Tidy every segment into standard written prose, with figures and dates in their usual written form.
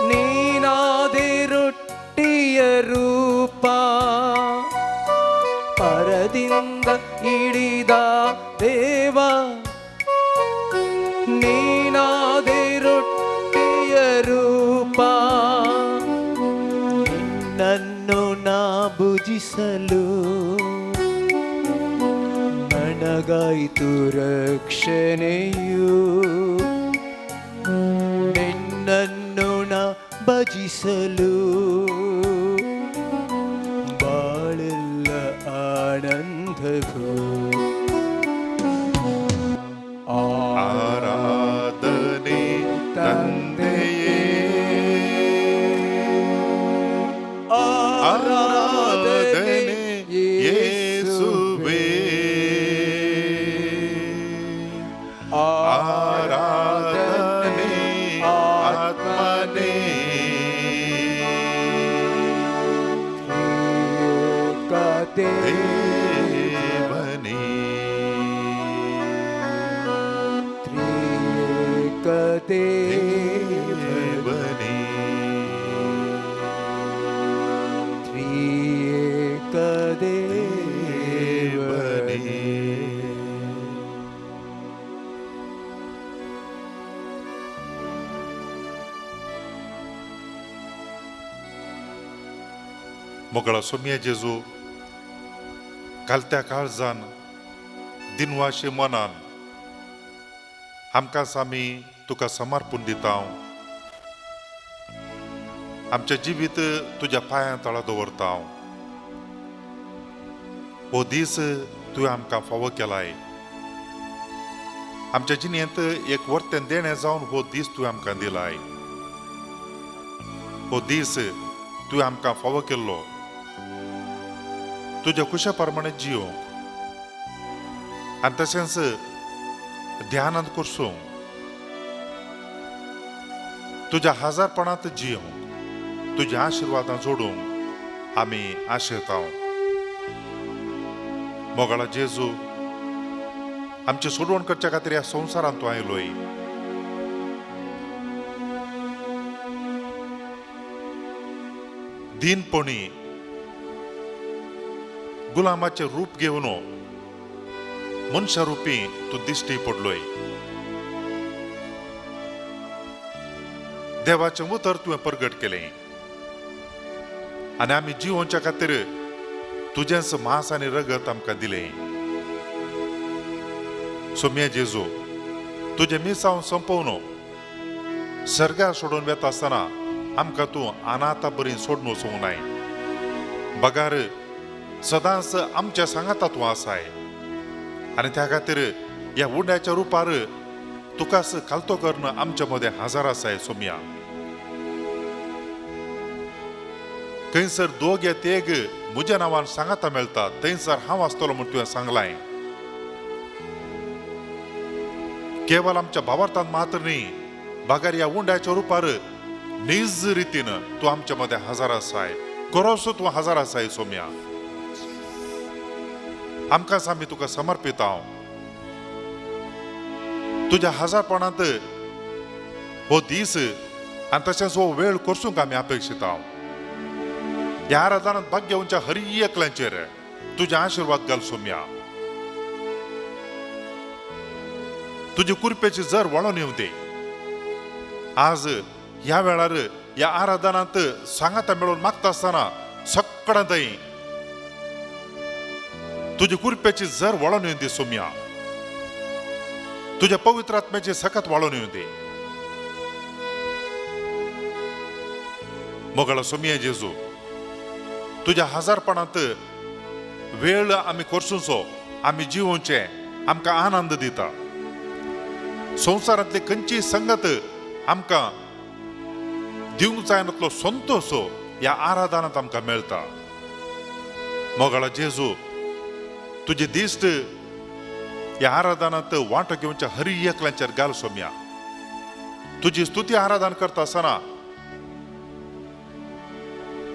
ನೀನಾದೆ ರೊಟ್ಟಿಯ ರೂಪ, ಪರದಿಂದ ಇಳಿದ ದೇವ, ನೀನಾದೆ ರೊಟ್ಟಿಯ ರೂಪ. ನಿನ್ನನ್ನು ನಾ ಭುಜಿಸಲು ನನಗಾಯಿತು ರಕ್ಷಣೆಯು, ನಿನ್ನನ್ನು ನಾ ಭಜಿಸಲು ಬಾಳೆಲ್ಲ ಆನಂದವು. ಆರಾಧನೆ ತಂದೆಯೇ, ಆರಾಧನೆ ಯೇಸುವೇ, ಆರಾಧನೆ ಆತ್ಮನೇ, ದೇವನೇ. ತ್ರಿಯೇಕ ದೇವನೇ, ತ್ರಿಯೇಕ ದೇವನೇ. मोगळा सोम्या जेजू, कालत्या काळजान दिनवाशे मनान आमकां आमी तुका समर्पून दिता. आमचें जिवीत तुज्या पांयां तळा दवरता. हो दीस तुवें आमकां फावो केलाय. आमच्या जिणेंत एक वर्तें देणें जावन हो दीस तुवें आमकां दिलाय. हो दीस तुवें आमकां फावो केल्लो तुज्या खुशा प्रमाणे जियोंक आनी तशेंच ध्यानांत करसूंक, तुज्या हजारपणांत जियोंक, तुज्या आशिर्वादां जोडूंक आमी आशेता. मोगाळा जेजू, आमची सोडवण करच्या खातीर ह्या संवसारांत तूं आयलोय. दीनपणी गुलामाचें रूप घेवन मनशा रुपी तूं दिश्टी पडलोय. देवाचें उतर तुवें परगट केलें आनी आमी जिवोवच्या खातीर तुजेंच मांस आनी रगत आमकां दिलें. सोम्या जेजू, तुजें मिसांव सोंपोवन सर्गार सोडून वेता आसतना आमकां तूं अनाथा बरी सोडून वचूंक नाय, बगार सदांच आमच्या सांगाता तूं आसाय. आनी त्या खातीर ह्या उंड्याच्या रुपार तुकाच खालतो करून आमच्या मदें हाजार आसाय. सोम्या, थंयसर दोग या तेग म्हज्या नांवान सांगाता मेळटा थंयसर हांव आसतलो म्हूण तुवें सांगलाय. केवल आमच्या भावार्थान मात्र न्ही, बगार ह्या उंड्याच्या रुपार नीज रितीन तूं आमच्या मदें हाजार आसाय. करोसो तूं हाजार आसाय. सोम्या, आमकां आमी तुका समर्पिता. तुज्या हजारपणांत हो दीस आनी तशेंच हो वेळ करसूंक आमी अपेक्षिता. ह्या आराधनांत भाग घेवच्या हर एकल्याचेर तुजे आशिर्वाद घाल सोम्या. तुजी कुरपेची जर वळोन येवं दी. आज ह्या वेळार ह्या आराधनांत सांगाता मेळून मागता आसतना सगळ्यां थंय तुजी कुरपेची जर वळोन येवं दी सोम्या. तुज्या पवित्र आत्म्याची सकत वाळोन येवं दी. मोगाळा सोम्या जेजू, तुज्या हजारपणांत वेळ आमी करसूचो, आमी जिवोवचें आमकां आनंद दिता. संवसारांतली खंयची संगत आमकां दिवंक जायनातलो संतोष ह्या आराधनांत आमकां मेळटा. मोगाळा जेजू, तुजी दिश्ट ह्या आराधनांत वांटो घेवच्या हर एकल्याचेर घाल सोम्या. तुजी स्तुती आराधन करता आसतना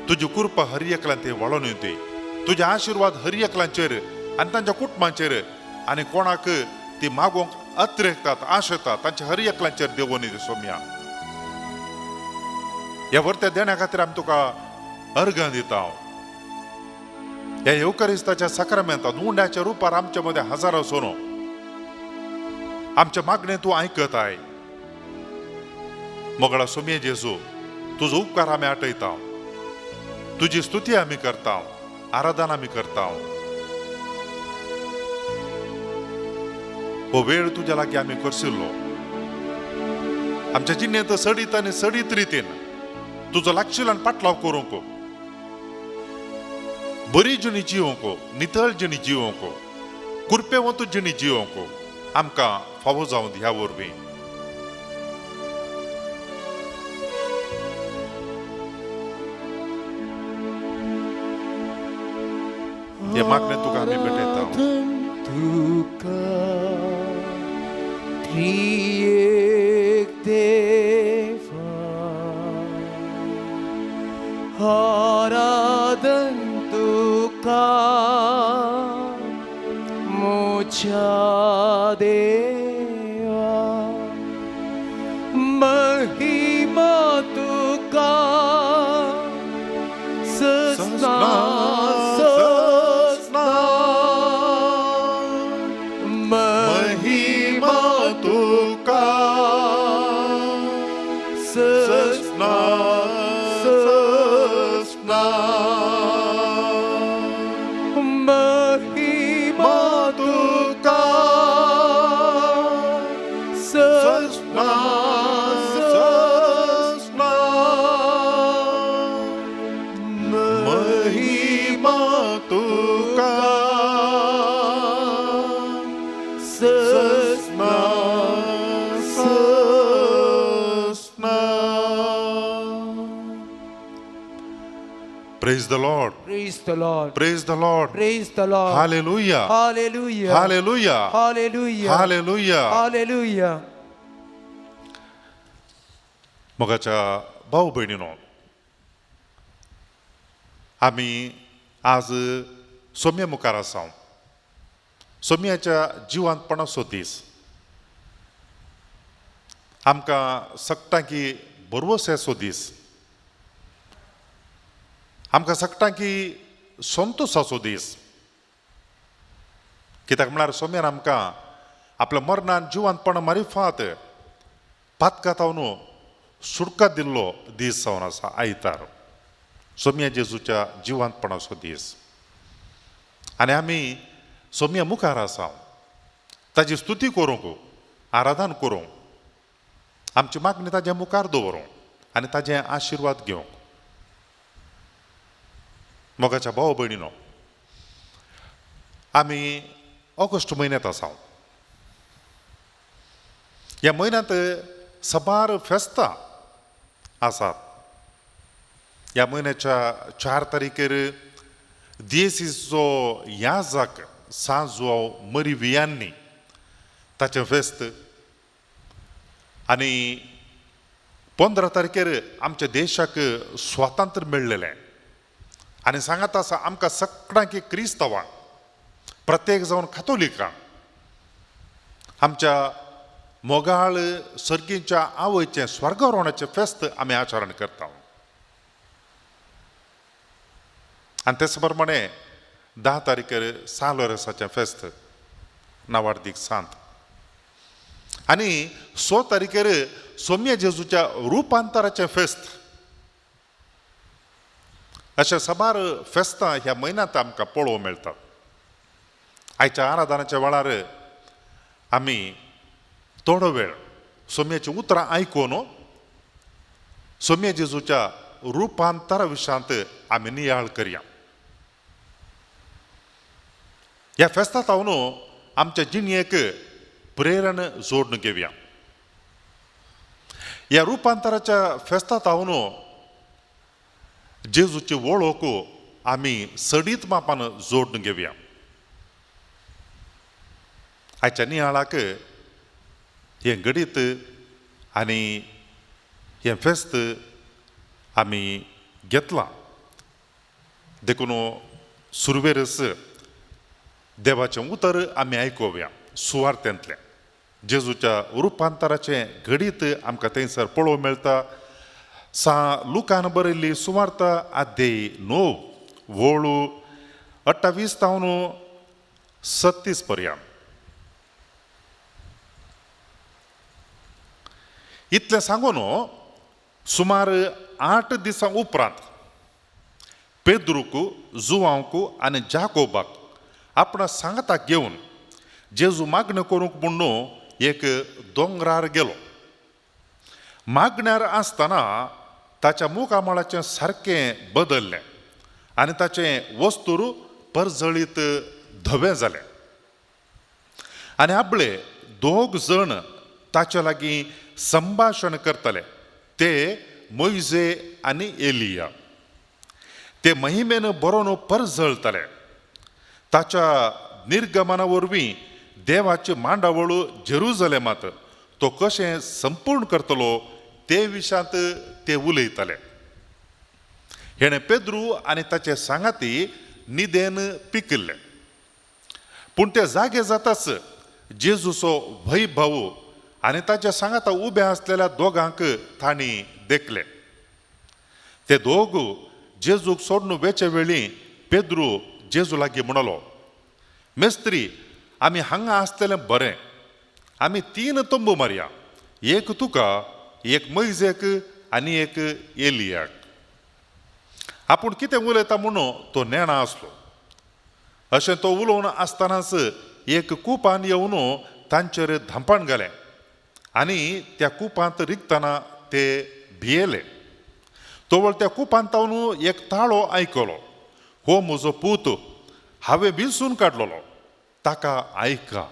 तुजी कृपा हर एकल्यान ते वळोन येवं. तुजे आशिर्वाद हर एकल्याचेर आनी तांच्या कुटुंबाचेर आनी कोणाक ती मागोवंक अत्रेकतात, आशेतात तांच्या हर एकल्यांचेर देवोनी सोम्या. ह्या वर्त्या देण्या खातीर आमी तुका अर्गां दिता. ह्या येवकारिस्ताच्या साक्रामेंतांत उंड्याच्या रुपार आमच्या मदें हजारो आसून आमच्या मागणें तूं आयकताय. मोगळा सोमये जेजू, तुजो उपकार आमी आठयता, तुजी स्तुती आमी करता, आराधना आमी करता. हो वेळ तुज्या लागीं आमी करशिल्लो आमच्या जिणेंत सडीत आनी सडीत रितीन तुजो लागशिल्ल्यान पाटलाव करूंक, बरी जिणी जिवंक, नितळ जिणी जिवंक, कुरपेवंत जिणी जिवंक आमकां फावो जावन ह्या वरवीं. हे मागणें तुका आमी भेटयता. तुका त्रिएक देवा आराधन तुका मोच्या देवा महिमा तुका सजना सजना महिमा तुका सजना सजना महिमा तुका सजना सजना महिमा तुका सजना सजना. Praise the Lord. Praise the Lord. Praise the Lord. Praise the Lord. Hallelujah. Hallelujah. Hallelujah. Hallelujah. Hallelujah. Hallelujah. मोगाच्या भाव भयणीनो, आमी आज सोम्या मुखार आसा. सोम्याच्या जिवांतपणाचो दीस. आमकां सगटांकी बरवसाचो दीस, आमकां सगटांकी संतोसाचो दीस. कित्याक म्हळ्यार सोम्यान आमकां आपल्या मरणान जिवांतपणा मारिफात पातकातावन सुटका दिल्लो दीस जावन आसा आयतार, सोम्या जेजूच्या जिवांतपणाचो दीस. आनी आमी सोम्या मुखार आसा ताजी स्तुती करूंक, आराधन करूंक, आमची मागणी ताज्या मुखार दवरूंक आनी ताजे आशिर्वाद घेवंक. मोगाच्या भाव भयणीनो, आमी ऑगस्ट म्हयन्यांत आसा. ह्या म्हयन्यांत साबार फेस्तां आसात. ह्या म्हयन्याच्या 4 तारखेर दियेसीचो याजाक सान जुआंव मरी वियांनी ताचें फेस्त, आनी 15 तारखेर आमच्या देशाक स्वातंत्र्य मेळ्ळेलें. आनी सांगात आसा आमकां सगळ्यांक क्रिस्तांवांक, प्रत्येक जावन कातोलिकांक, आमच्या मोगाळ सर्गीच्या आवयचें स्वर्गारोहणाचें फेस्त आमी आचरण करता. आनी तेच प्रमाणे 10 तारखेर सालोरेसाचें फेस्त, नावार्दीक सांत. आनी 6 तारखेर सोम्या जेजूच्या रुपांतराचें फेस्त. अशें साबार फेस्तां ह्या म्हयन्यांत आमकां पळोवंक मेळटात. आयच्या आराधनाच्या वेळार आमी थोडो वेळ सोम्याचीं उतरां आयकून सोम्या जेजूच्या रुपांतरा विशयांत आमी नियाळ करया. ह्या फेस्ता तावन आमच्या जिणेक प्रेरण जोडून घेवया. ह्या रुपांतराच्या फेस्ता तावन जेजूची वळख आमी सडीत मापान जोडून घेवया. आयच्या नियाळाक हें घडीत आनी हें फेस्त आमी घेतलां. देखून सुरवेरच देवाचें उतर आमी आयकुया सुवार्थेंतलें. जेजूच्या रुपांतराचें घडीत आमकां थंयसर पळोवंक मेळटा. लुकान बरयल्ली सुवार्ता अध्याय 9 वळू 28 तावन 37 पर्यंत. इतलें सांगून सुमार 8 दिसां उपरांत पेद्रूक, जुवांक आनी जाकोबाक आपणा सांगाताक घेवन जेजू मागणें करूंक म्हणून एक दोंगरार गेलो. मागण्यार आसतना ताच्या मुखामळाचें सारकें बदल्लें आनी ताचें वस्तूर परजळीत धवें जालें. आनी आपले दोग जण ताच्या लागीं संभाशण करतले, ते मोयजे आनी एलिया. ते महिमेन बरोवन परजळतले. ताच्या निर्गमना वरवीं देवाची मांडावळ जेरुजलेमात तो कशें संपूर्ण करतलो ते विशांत ते उलयताले. हेणें पेद्रू आनी ताचे सांगाती निदेन पिकिल्ले. पूण ते जागे जाताच जेजूचो वैभव आनी ताच्या सांगाता उबे आसलेल्या दोगांक तांणी देखले. ते दोग जेजूक सोडून वेचे वेळी पेद्रू जेजू लागीं म्हणलो, मेस्त्री, आमी हांगा आसतलें बरें. आमी 3 तंबू मारया, एक तुका, एक मोयजेक आनी एक एलियाक. आपूण कितें उलयता म्हणून तो नेणा आसलो. अशें तो उलोवन आसतनाच एक कुपान येवन तांचेर धांपण घालें आनी त्या कुपांत रिगतना ते भियेले. तोवळ त्या कुपांत तावन एक ताळो आयकलो, हो म्हजो पूत, हांवें विसून काडलेलो, ताका आयका.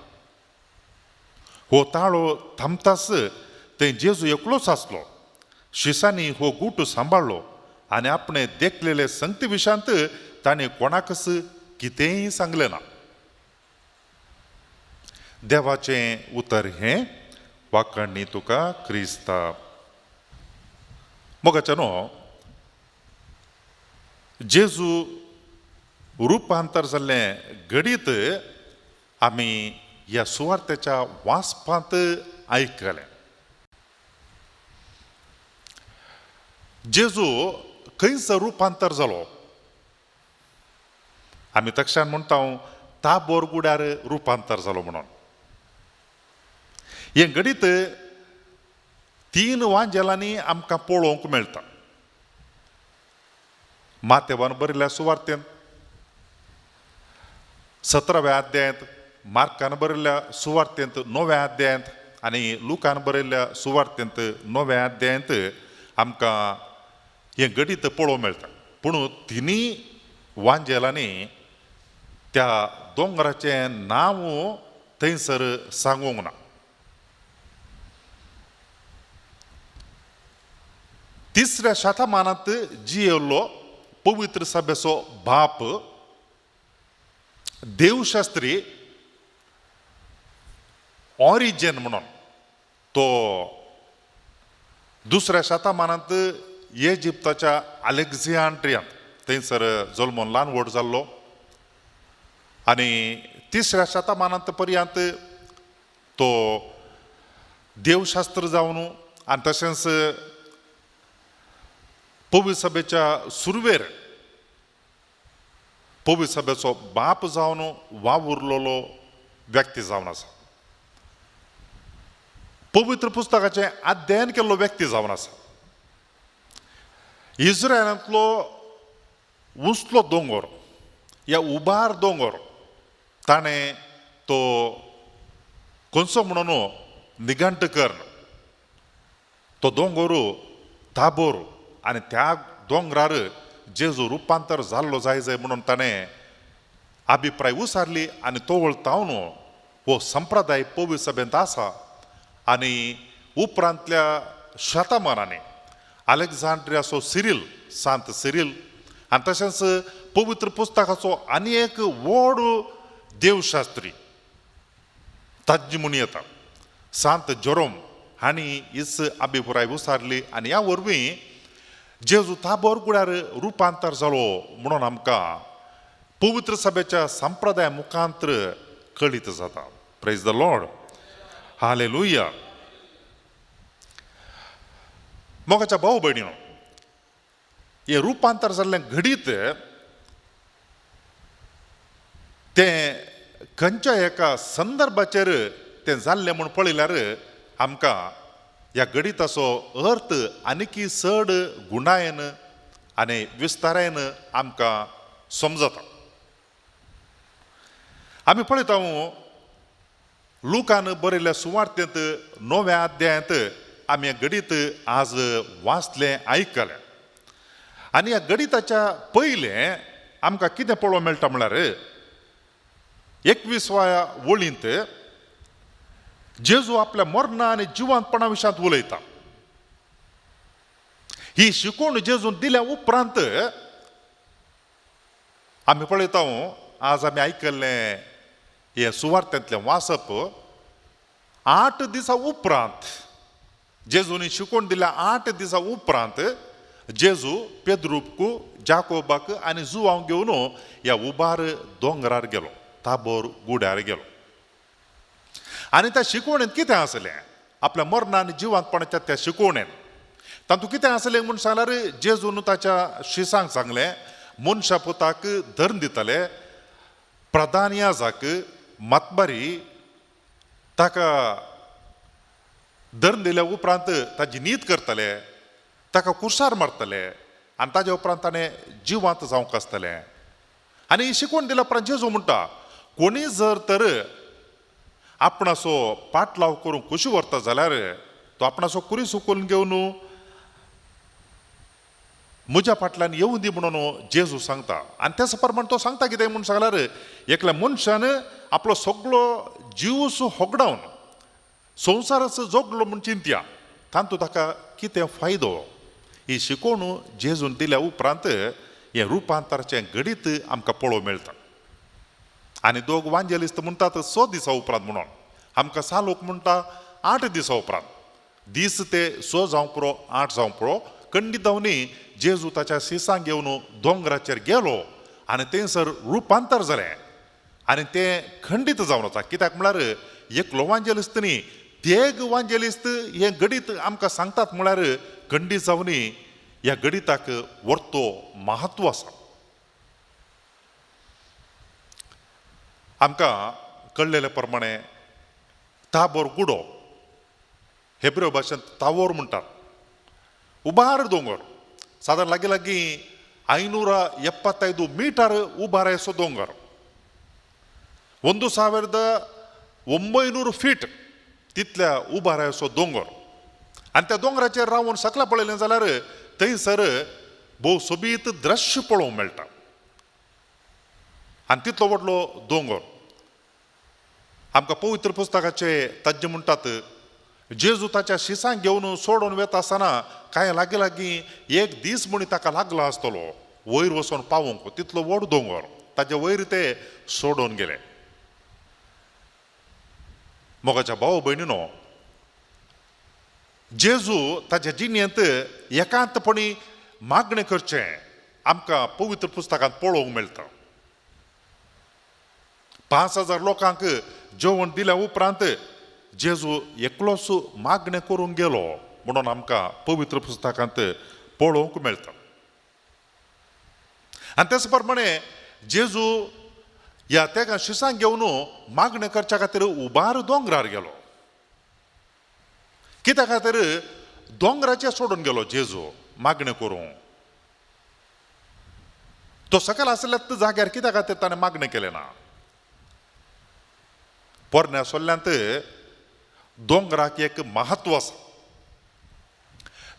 हो ताळो थांबताच थंय जेजू एकलोच आसलो. शिसांनी हो गुट सांबाळ्ळो आनी आपणें देखलेले संगती विशांत ताणें कोणाकच कितेंय सांगलें ना. देवाचें उतर हें. वाखाणणी तुका क्रिस्ता. मोगाच्या न्हू, जेजू रुपांतर जाल्लें घडीत आमी ह्या सुवार्तेच्या वाचपांत आयकलें. जेजू खंयचो रुपांतर जालो? आमी तक्षान म्हणटा ताबोर गुड्यार रुपांतर जालो म्हणून. हें घडीत 3 वांजेलांनी आमकां पळोवंक मेळटा. मातेवान बरयल्ल्या सुवार्तेंत 17व्या अध्यायांत, मार्कान बरयल्ल्या सुवार्तेंत 9व्या अध्यायांत आनी लुकान बरयल्ल्या सुवार्तेंत 9व्या अध्यायांत आमकां हें घडीत पळोवंक मेळटा. पूण तिनूय वांजेलांनी त्या दोंगराचें नांव थंयसर सांगूंक ना. 3ऱ्या शतमानांत जियेल्लो पवित्र सभेचो बाप देवशास्त्री ऑरिजन म्हणून तो 2ऱ्या शतमानांत इजिप्ताच्या अलेक्झांड्रियांत थंयसर जल्मून ल्हान व्हड जाल्लो आनी 3ऱ्या शतमानांत पर्यंत तो देवशास्त्र जावन आनी तशेंच पवित्र सभेच्या सुरवेर पवित्र सभेचो बाप जावन वावुरलेलो व्यक्ती जावन आसा. पवित्र पुस्तकाचें अध्ययन केल्लो व्यक्ती जावन आसा. इस्रायलांतलो उंचलो दोंगर या उबार दोंगर ताणें तो खंयचो म्हणून निघंट कर्ण तो दोंगर ताबोर आनी त्या दोंगरार जेजू रुपांतर जाल्लो जाय जाय म्हणून ताणें अभिप्राय उसारली आनी तो वळतावन हो संप्रदाय पवित्र सभेंत आसा. आनी उपरांतल्या शतमानांनी अलेक्झांड्रियाचो सिरील, सांत सिरील आनी तशेंच पवित्र पुस्तकाचो आनी एक व्हड देवशास्त्री तज्ञ म्हूण येता सांत जेरोम हांणी हीच अभिप्राय उसारली आनी ह्या वरवीं जेजू ताबोर गुड्यार रुपांतर जालो म्हणून आमकां पवित्र सभेच्या संप्रदाय मुखांतर कळीत जाता. Praise the Lord. हालेलुया. मोगाच्या भाव भयणीनो, हें रुपांतर जाल्लें घडीत तें खंयच्या एका संदर्भाचेर तें जाल्लें म्हूण पळयल्यार आमकां ह्या गणिताचो अर्थ आनीकी चड गुणायन आनी विस्तारायन आमकां समजता. आमी पळयता लुकान बरयल्ल्या सुवार्तेंत 9व्या अध्यायांत आमी हें गणीत आज वाचलें, आयकलें. आनी ह्या गणिताच्या पयलें आमकां कितें पळोवंक मेळटा म्हळ्यार 21व्या वळींत जेजू आपल्या मरणा आनी जिवंतपणा विशयांत उलयता. ही शिकवण जेजून दिल्या उपरांत आमी पळयता आज आमी आयकल्लें हें सुवार्तेंतलें वाचप 8 दिसां उपरांत जेजूनी शिकवण दिल्या 8 दिसां उपरांत जेजू पेद्रूक, जाकोबाक आनी जुवांक घेवन ह्या उबार दोंगरार गेलो, ताबोर गुड्यार गेलो. आनी त्या शिकवणेंत कितें आसलें आपल्या मरणा आनी जिवंतपणाच्या त्या शिकवणेंत तातूंत कितें आसलें म्हूण सांगल्यार जेजून ताच्या शिसांक सांगलें, मनशा पुताक धरून दितले, प्रधान याजाक मतबारी ताका धरून दिल्या उपरांत ताजी नीत करतले, ताका कुर्सार मारतले आनी ताज्या उपरांत ताणें जिवांत जावंक आसतलें. आनी ही शिकवण दिल्या उपरांत जेजू म्हणटा, कोणी जर तर आपणाचो पाटलाव करूंक खुशी व्हरता जाल्यार तो आपणाचो कुरीस उखलून घेवन म्हज्या फाटल्यान येवं दी म्हणून जेजू सांगता. आनी त्याच प्रमाण तो सांगता कितें म्हूण सांगल्यार एकल्या मनशान आपलो सगळो जीव होगडावन संवसाराचो जगलो म्हूण चिंतया, तातूंत ताका कितें फायदो. ही शिकवण जेजून दिल्या उपरांत हें रुपांतराचें घडीत आमकां पळोवंक मेळटा. आनी दोग वांजेलिस्त म्हणटात 6 दिसां उपरांत म्हणून, आमकां सालोक म्हणटा 8 दिसां उपरांत. दीस ते 6 जावंक पुरो, 8 जावंक पुरो, खंडीत जावनी जेजू ताच्या शिसांक घेवन दोंगराचेर गेलो आनी थंयसर रुपांतर जालें आनी तें खंडीत जावन वता. कित्याक म्हळ्यार एकलो वांजेलिस्त न्ही, तेग वांजेलिस्त हें गणीत आमकां सांगतात म्हळ्यार खंडीत जावनी ह्या गणिताक वर्तो महत्व आसा. आमकां कळ्ळेले प्रमाणे ताबोर गुडो, हेब्रो भाशेंत तावोर म्हणटात, उबार दोंगर, सादारण लागीं लागीं 575 ಮೀಟರ್ ಉಬ್ಬಾರಾಯಿಸೋ दोंगर, 1900 फीट तितल्या उबारायसो दोंगर. आनी त्या दोंगराचेर रावन सकला पळयलें जाल्यार थंयसर भोव सोबीत दृश्य पळोवंक मेळटा. आनी तितलो व्हडलो दोंगर. आमकां पवित्र पुस्तकाचे तज्ञ म्हणटात जेजू ताच्या शिसांक घेवन सोडून वेता आसतना कांय लागीं लागीं एक दीस म्हूण ताका लागला आसतलो वयर वचून पावोवंक, तितलो व्हड दोंगर ताजे वयर ते सोडून गेले. मोगाच्या भाव भयणीनो, जेजू ताच्या जिणेंत एकांतपणी मागणें करचें आमकां पवित्र पुस्तकांत पळोवंक मेळटा. 5000 लोकांक जेवण दिल्या उपरांत जेजू एकलोच मागणें करूंक गेलो म्हणून आमकां पवित्र पुस्तकांत पळोवंक मेळटा. आनी तेच प्रमाणे जेजू ह्या तेगा शिसांक घेवन मागणें करच्या खातीर उबार दोंगरार गेलो. कित्या खातीर दोंगराचेर सोडून गेलो जेजू मागणें करूंक? तो सकयल आशिल्ल्या जाग्यार कित्या खातीर ताणें मागणें केलें ना? पोरण्या सोल्ल्यांत दोंगराक एक महत्व आसा.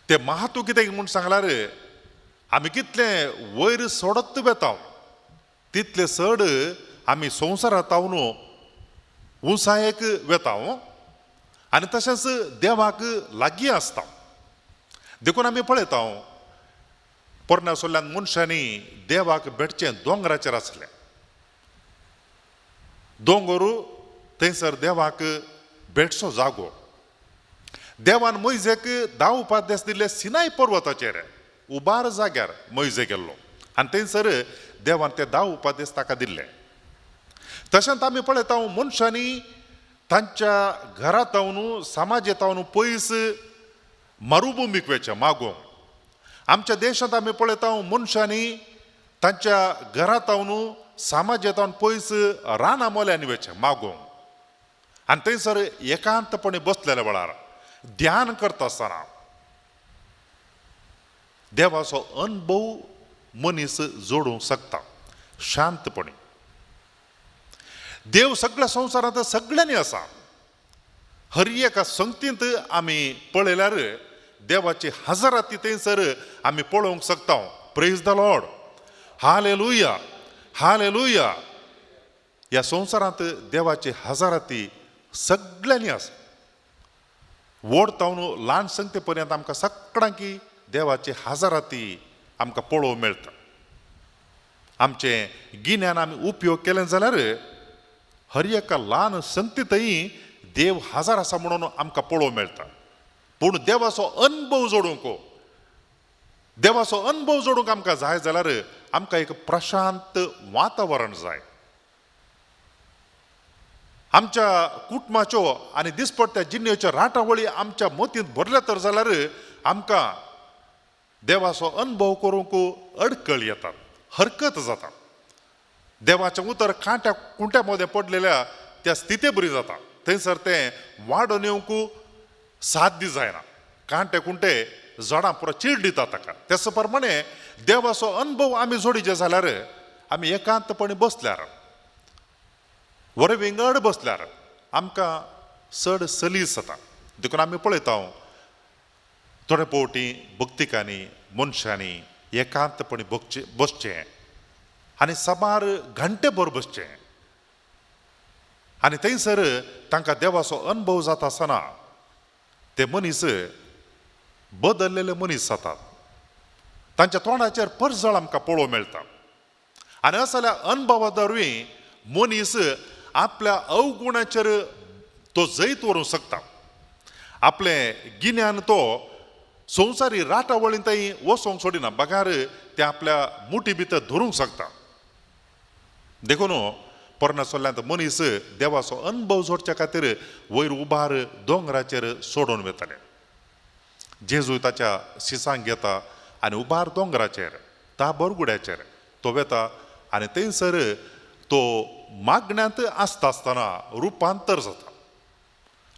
तें महत्व कितें म्हूण सांगल्यार आमी कितलें वयर सोडत वेता तितलें चड आमी संवसारांत उंचायेक वेता आनी तशेंच देवाक लागीं आसता. देखून आमी पळयता पोरण्या सोल्ल्यान मनशांनी देवाक भेटचें दोंगराचेर आसलें. दोंगर थंयसर देवाक भेटचो जागो. देवान मोयजेक 10 उपादेश दिल्ले सिनाय पर्वताचेर उबार जाग्यार मोयजे गेल्लो आनी थंयसर देवान ते 10 उपादेश ताका दिल्ले. तशेंच आमी पळयता मनशांनी तांच्या घरांत समाजेंत पयस मरुभुमीक वेचें मागोवंक. आमच्या देशांत आमी पळयता मनशांनी तांच्या घरांत समाजेंत पयस रानां मोल्यांनी वेचें मागोवंक आनी थंयसर एकांतपणी बसलेल्या वेळार ध्यान करता आसतना देवाचो अनुभव मनीस जोडूंक शकता शांतपणी. देव सगळ्या संवसारांत सगळ्यांनी आसा. हर एका संगतींत आमी पळयल्यार देवाची हजाराती थंयसर आमी पळोवंक शकता. Praise the Lord, hallelujah, hallelujah. ह्या संवसारांत देवाची हजाराती सगळ्यांनी आसा. व्हड तावन ल्हान संगते पर्यंत आमकां सगळ्यांकी देवाची हजाराती आमकां पळोवंक मेळटा. आमचें गिन्यान आमी उपयोग केलें जाल्यार हर एका ल्हान संगतींतय देव हजार आसा म्हणून आमकां पळोवंक मेळटा. पूण देवाचो अनुभव जोडूंक, देवाचो अनुभव जोडूंक आमकां जाय जाल्यार आमकां एक प्रशांत वातावरण जाय. आमच्या कुटुंबाच्यो आनी दिसपट्ट्या जिणेच्यो राटावळी आमच्या मतींत भरल्या तर जाल्यार आमकां देवाचो अनुभव करूंक अडकळ येतात, हरकत जाता. देवाचें उतर कांट्या कुंट्या मदें पडलेल्या त्या स्थिती बरी जाता. थंयसर तें वाडोवन येवंक साध्य जायना. कांटे कुंटे झाडां पुरो चीड दिता ताका. तेच प्रमाणे देवाचो अनुभव आमी जोडीचे जाल्यार आमी एकांतपणी बसल्यार, वर विंगड बसल्यार आमकां चड सलीस जाता. देखून आमी पळयता थोडे फावटी भक्तिकांनी मनशांनी एकांतपणी बसचें आनी साबार घंटे भर बसचें आनी थंयसर तांकां देवाचो अनुभव जाता आसतना ते मनीस बदललेले मनीस जातात. तांच्या तोंडाचेर परजळ आमकां पळोवंक मेळटा. आनी असल्या अनुभवा वरवीं मनीस आपल्या अवगुणाचेर तो जैत व्हरूंक शकता. आपलें गिन्यान तो संवसारी राटावळीन थंय वचोंक सोडिना, बगार ते आपल्या मुठी भितर धरूंक शकता. देखून पोरण्या सोल्ल्यांत मनीस देवाचो अनुभव जोडच्या खातीर वयर उबार दोंगराचेर सोडून वताले. जेजू ताच्या शिसांक घेता आनी उबार दोंगराचेर ता बरगुड्याचेर तो वेता आनी थंयसर तो मागण्यांत आसता आसतना रुपांतर जाता.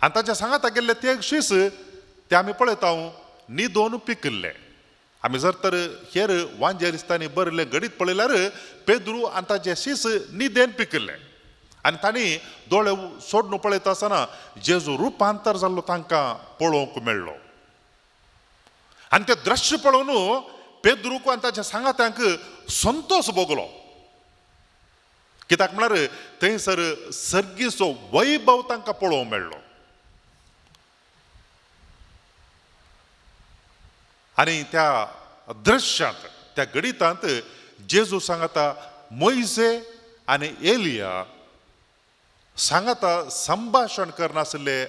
आनी ताच्या सांगाता गेल्ले ते शीस ते आमी पळयता निदोन पिकिल्ले. आमी जर तर हेर वांजेलिस्तांनी बरयल्लें घडीत पळयल्यार पेद्रू आनी ताचे शीस निदेन पिकिल्ले आनी तांणी दोळे सोडून पळयता आसतना जेजू रुपांतर जाल्लो तांकां पळोवंक मेळ्ळो. आनी तें दृश्य पळोवन पेद्रूक आनी ताच्या सांगात्यांक संतोश भोगलो. कित्याक म्हळ्यार थंयसर सर्गीचो वैभव तांकां पळोवंक मेळ्ळो. आनी त्या दृश्यांत त्या गणितांत जेजू सांगता मोयजे आनी एलिया सांगता संभाशण करनासले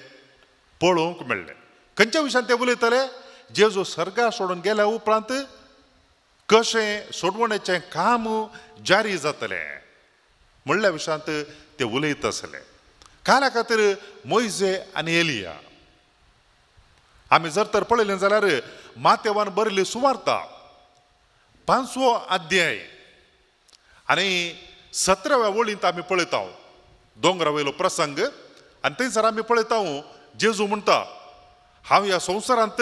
पळोवंक मेळ्ळें. खंयच्या विशयान ते उलयताले? जेजू सर्गा सोडून गेल्या उपरांत कशें सोडवण्याचें काम जारी जातलें म्हणल्या विशयांत ते उलयत आसले. काला खातीर मोयजे आनी एलिया आमी जर तर पळयलें जाल्यार मातेवान बरयल्ली सुवार्ता 5वो अध्याय आनी 17व्या वळींत आमी पळयता दोंगरा वयलो प्रसंग. आनी थंयसर आमी पळयता जेजू म्हणटा हांव ह्या संवसारांत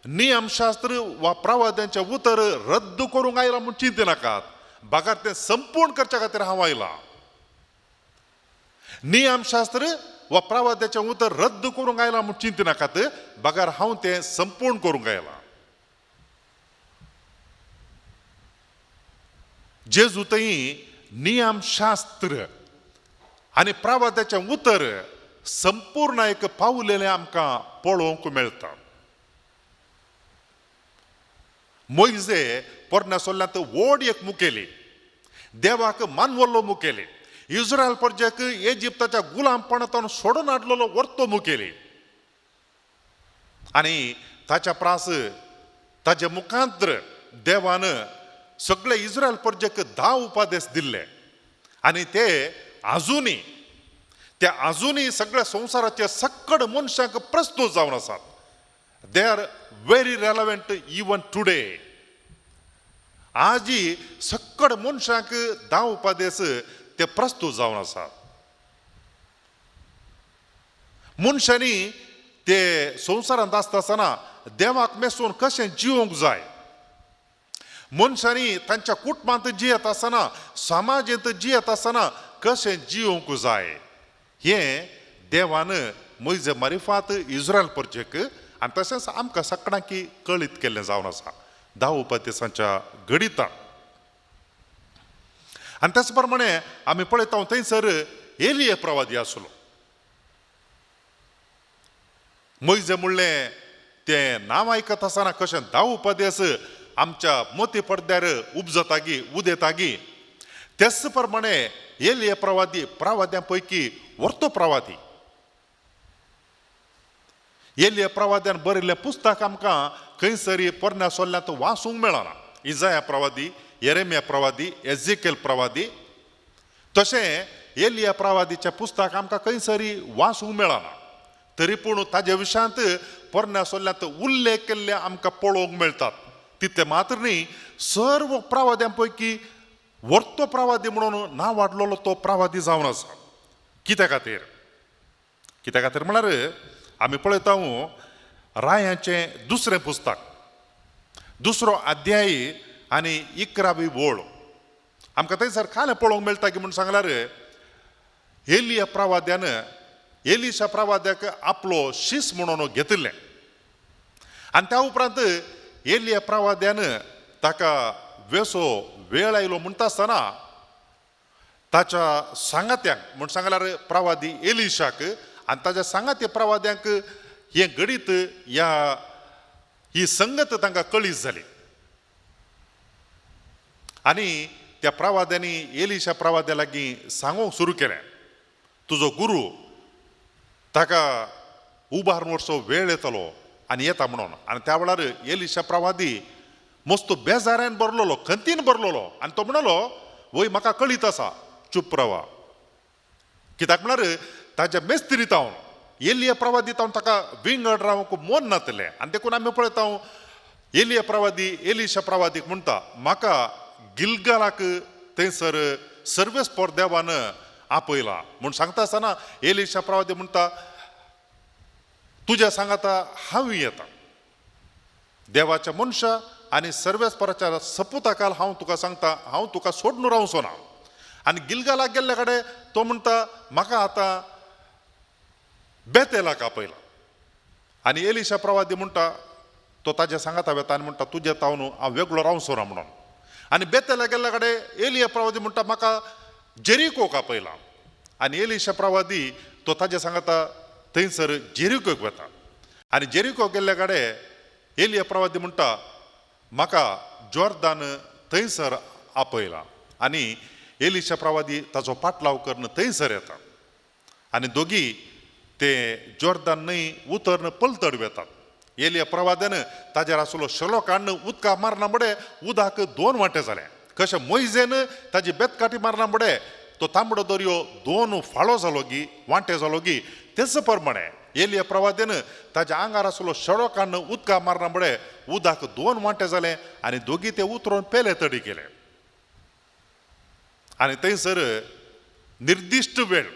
नियमशास्त्र वा प्रवाद्यांचें उतर रद्द करूंक आयला म्हूण चिंतिनाकात, बगार तें संपूर्ण करच्या खातीर हांव आयलां. नियमशास्त्र वा प्रवाद्याचें उतर रद्द करूंक आयलां म्हूण चिंतिनाकात, बगार हांव तें संपूर्ण करूंक आयलां. जेजू थंय नियमशास्त्र आनी प्रवाद्याचें उतर संपूर्ण एक पावलेलें आमकां पळोवंक मेळटा. मोयजे पोरण्या सोल्ल्यांत व्हड एक मुखेली, देवाक मानवल्लो मुखेली, इस्रायल प्रजेक इजिप्ताच्या गुलामपणांतल्यान सोडून हाडलेलो व्हरतो मुखेली. आनी ताच्या प्रास ताचे मुखांतर देवान सगळे इस्रायल प्रजेक 10 उपादेश दिल्ले आनी ते आजुनी ते आजुनूय सगळ्या संवसाराचे सक्कड मनशांक प्रस्तूत जावन आसात. They are very relevant even today. आजी सक्कड मनशांक 10 उपदेश ते प्रस्तूत जावन आसात. मनशांनी ते संवसारांत आसता आसतना देवाक मेसून कशें जिवंक जाय, मनशांनी तांच्या कुटुंबांत जियेत आसतना, समाजेंत जियेत आसतना कशें जिवंक जाय हें देवान मोयजे मारिफात इस्रायल परचेक आनी तशेंच आमकां सगळ्यांकी कळीत केल्लें जावन आसा 10 उपदेशांच्या घडितान. आनी त्याच प्रमाणे आमी पळयता थंयसर एलिया प्रवादी आसलो. मोयजे म्हणलें तें नांव आयकत आसतना कशें 10 उपदेश आमच्या मोती पडद्यार उपजतागी उदेतागी, तेच प्रमाणे एलिया प्रवादी प्रवाद्यां पैकी वर्तो प्रवादी. एलिया प्रवाद्यान बरयल्लें पुस्तक आमकां खंयसरी पोरण्या सोल्ल्यांत वाचूंक मेळना. इजाया प्रवादी, येरेमिया प्रवादी, एझेकियल प्रवादी, तशें एलिया प्रवादीचें पुस्तक आमकां खंयसरी वाचूंक मेळना. तरी पूण ताजे विशयांत पोरण्या सोल्ल्यांत उल्लेख केल्ले आमकां पळोवंक मेळटात. तितले मात्र न्ही, सर्व प्रवाद्यां पैकी वर्तो प्रवादी म्हणून नांव वाडलेलो तो प्रवादी जावन आसा. कित्या खातीर? कित्या खातीर म्हळ्यार आमी पळयता रायांचें दुसरें पुस्तक, 2 अध्याय आनी 11वी ओळ आमकां थंयसर खालें पळोवंक मेळटा की म्हूण सांगल्यार एलिया प्रवाद्यान एलिशा प्रवाद्याक आपलो शीस म्हणून घेतिल्लें आनी त्या उपरांत एलिया प्रवाद्यान ताका वेसो वेळ आयलो म्हणटा आसतना ताच्या सांगात्यांक म्हूण सांगल्यार प्रवादी एलिशाक आनी ताच्या सांगात्या प्रवाद्यांक हें घडीत ह्या ही संगत तांकां कळीत जाली आनी त्या प्रवाद्यांनी एलिशा प्रवाद्या लागीं सांगूंक सुरू केलें, तुजो गुरू ताका उबारून वर्सो वेळ येतलो आनी येता म्हणून. आनी त्या वेळार एलिशा प्रवादी मस्त बेजारान भरलेलो, खंतीन भरलेलो आनी तो म्हणलो, वय म्हाका कळीत आसा, चूप रावा. कित्याक म्हळ्यार ताज्या मेस्त्री तावन एलिया प्रवादी तावन ताका विंगड रावंक मन नातलें. आनी देखून आमी पळयता एलिया प्रवादी एलिशा प्रवादीक म्हणटा, म्हाका गिलगालाक थंयसर सर्वेस्पोर देवान आपयला म्हूण सांगता आसतना एलिशा प्रवादी म्हणटा, तुज्या सांगाता हांव येता, देवाच्या मनशा आनी सर्वेस्पोराच्या सपुताकाल हांव तुका सांगता, हांव तुका सोडून रावचो ना. आनी गिलगालाक गेल्ले कडेन तो म्हणटा, म्हाका आतां बेतेलाक आपयला. आनी एलिशा प्रवादी म्हणटा, तो ताज्या सांगाता वेता आनी म्हणटा, तुज्या तावन हांव वेगळो रावचो ना म्हणून. आनी बेतेलाक गेल्ले कडेन एलिया प्रवादी म्हणटा, म्हाका जेरिकोक आपयला. आनी एलिशा प्रवादी तो ताज्या सांगाता थंयसर जेरिकोक वता. आनी जेरिकोक गेल्ले कडेन एलिया प्रवादी म्हणटा, म्हाका जॉर्दान थंयसर आपयला. आनी एलिशा प्रवादी ताचो पाटलाव करून थंयसर येता आनी दोगी ते जॉर्दान न्हंय उतरन पलतड वेतात. एलिया प्रवाद्यान ताजेर आसलो शेलो काडून उदका मारना मुडे उदक 2 वांटे जाले. कशें मोयजेन ताजी बेतकाटी मारना मुडे तो तांबडो दर्यो 2 फाळो जालो गी, वांटे जालो गी, तेच प्रमाणे एलिया प्रवाद्यान ताज्या आंगार आसलो शेळो काडून उदका मारना मुडे उदक 2 वांटे जाले आनी दोगी ते उतरून पेले तडी गेले. आनी थंयसर निर्दिश्ट वेळ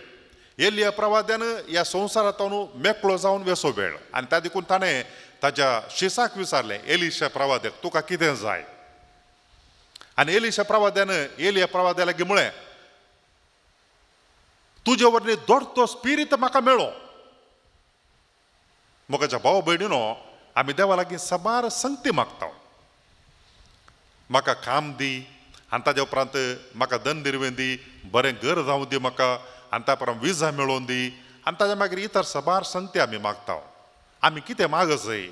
एलिया प्रवाद्यान ह्या संवसारांत मेकळो जावन वेसो वेळ. आनी त्या देखून ताणें ताज्या शिसाक विचारलें, एलिशा प्रवाद्याक तुका कितें जाय? आनी एलिशा प्रवाद्यान एलिया प्रवाद्या लागीं म्हळें, तुजे वरवीं दोडतो स्पिरीत म्हाका मेळो. म्हज्या भाव भयणीनो, आमी देवा लागीं साबार संगती मागता, म्हाका काम दी आनी ताज्या उपरांत म्हाका धन दिरवें दी, बरें घर जावं दी म्हाका, आनी त्या उपरांत विजा मेळोवन दी, आनी ताज्या मागीर इतर साबार संगती आमी मागता. आमी कितें मागसय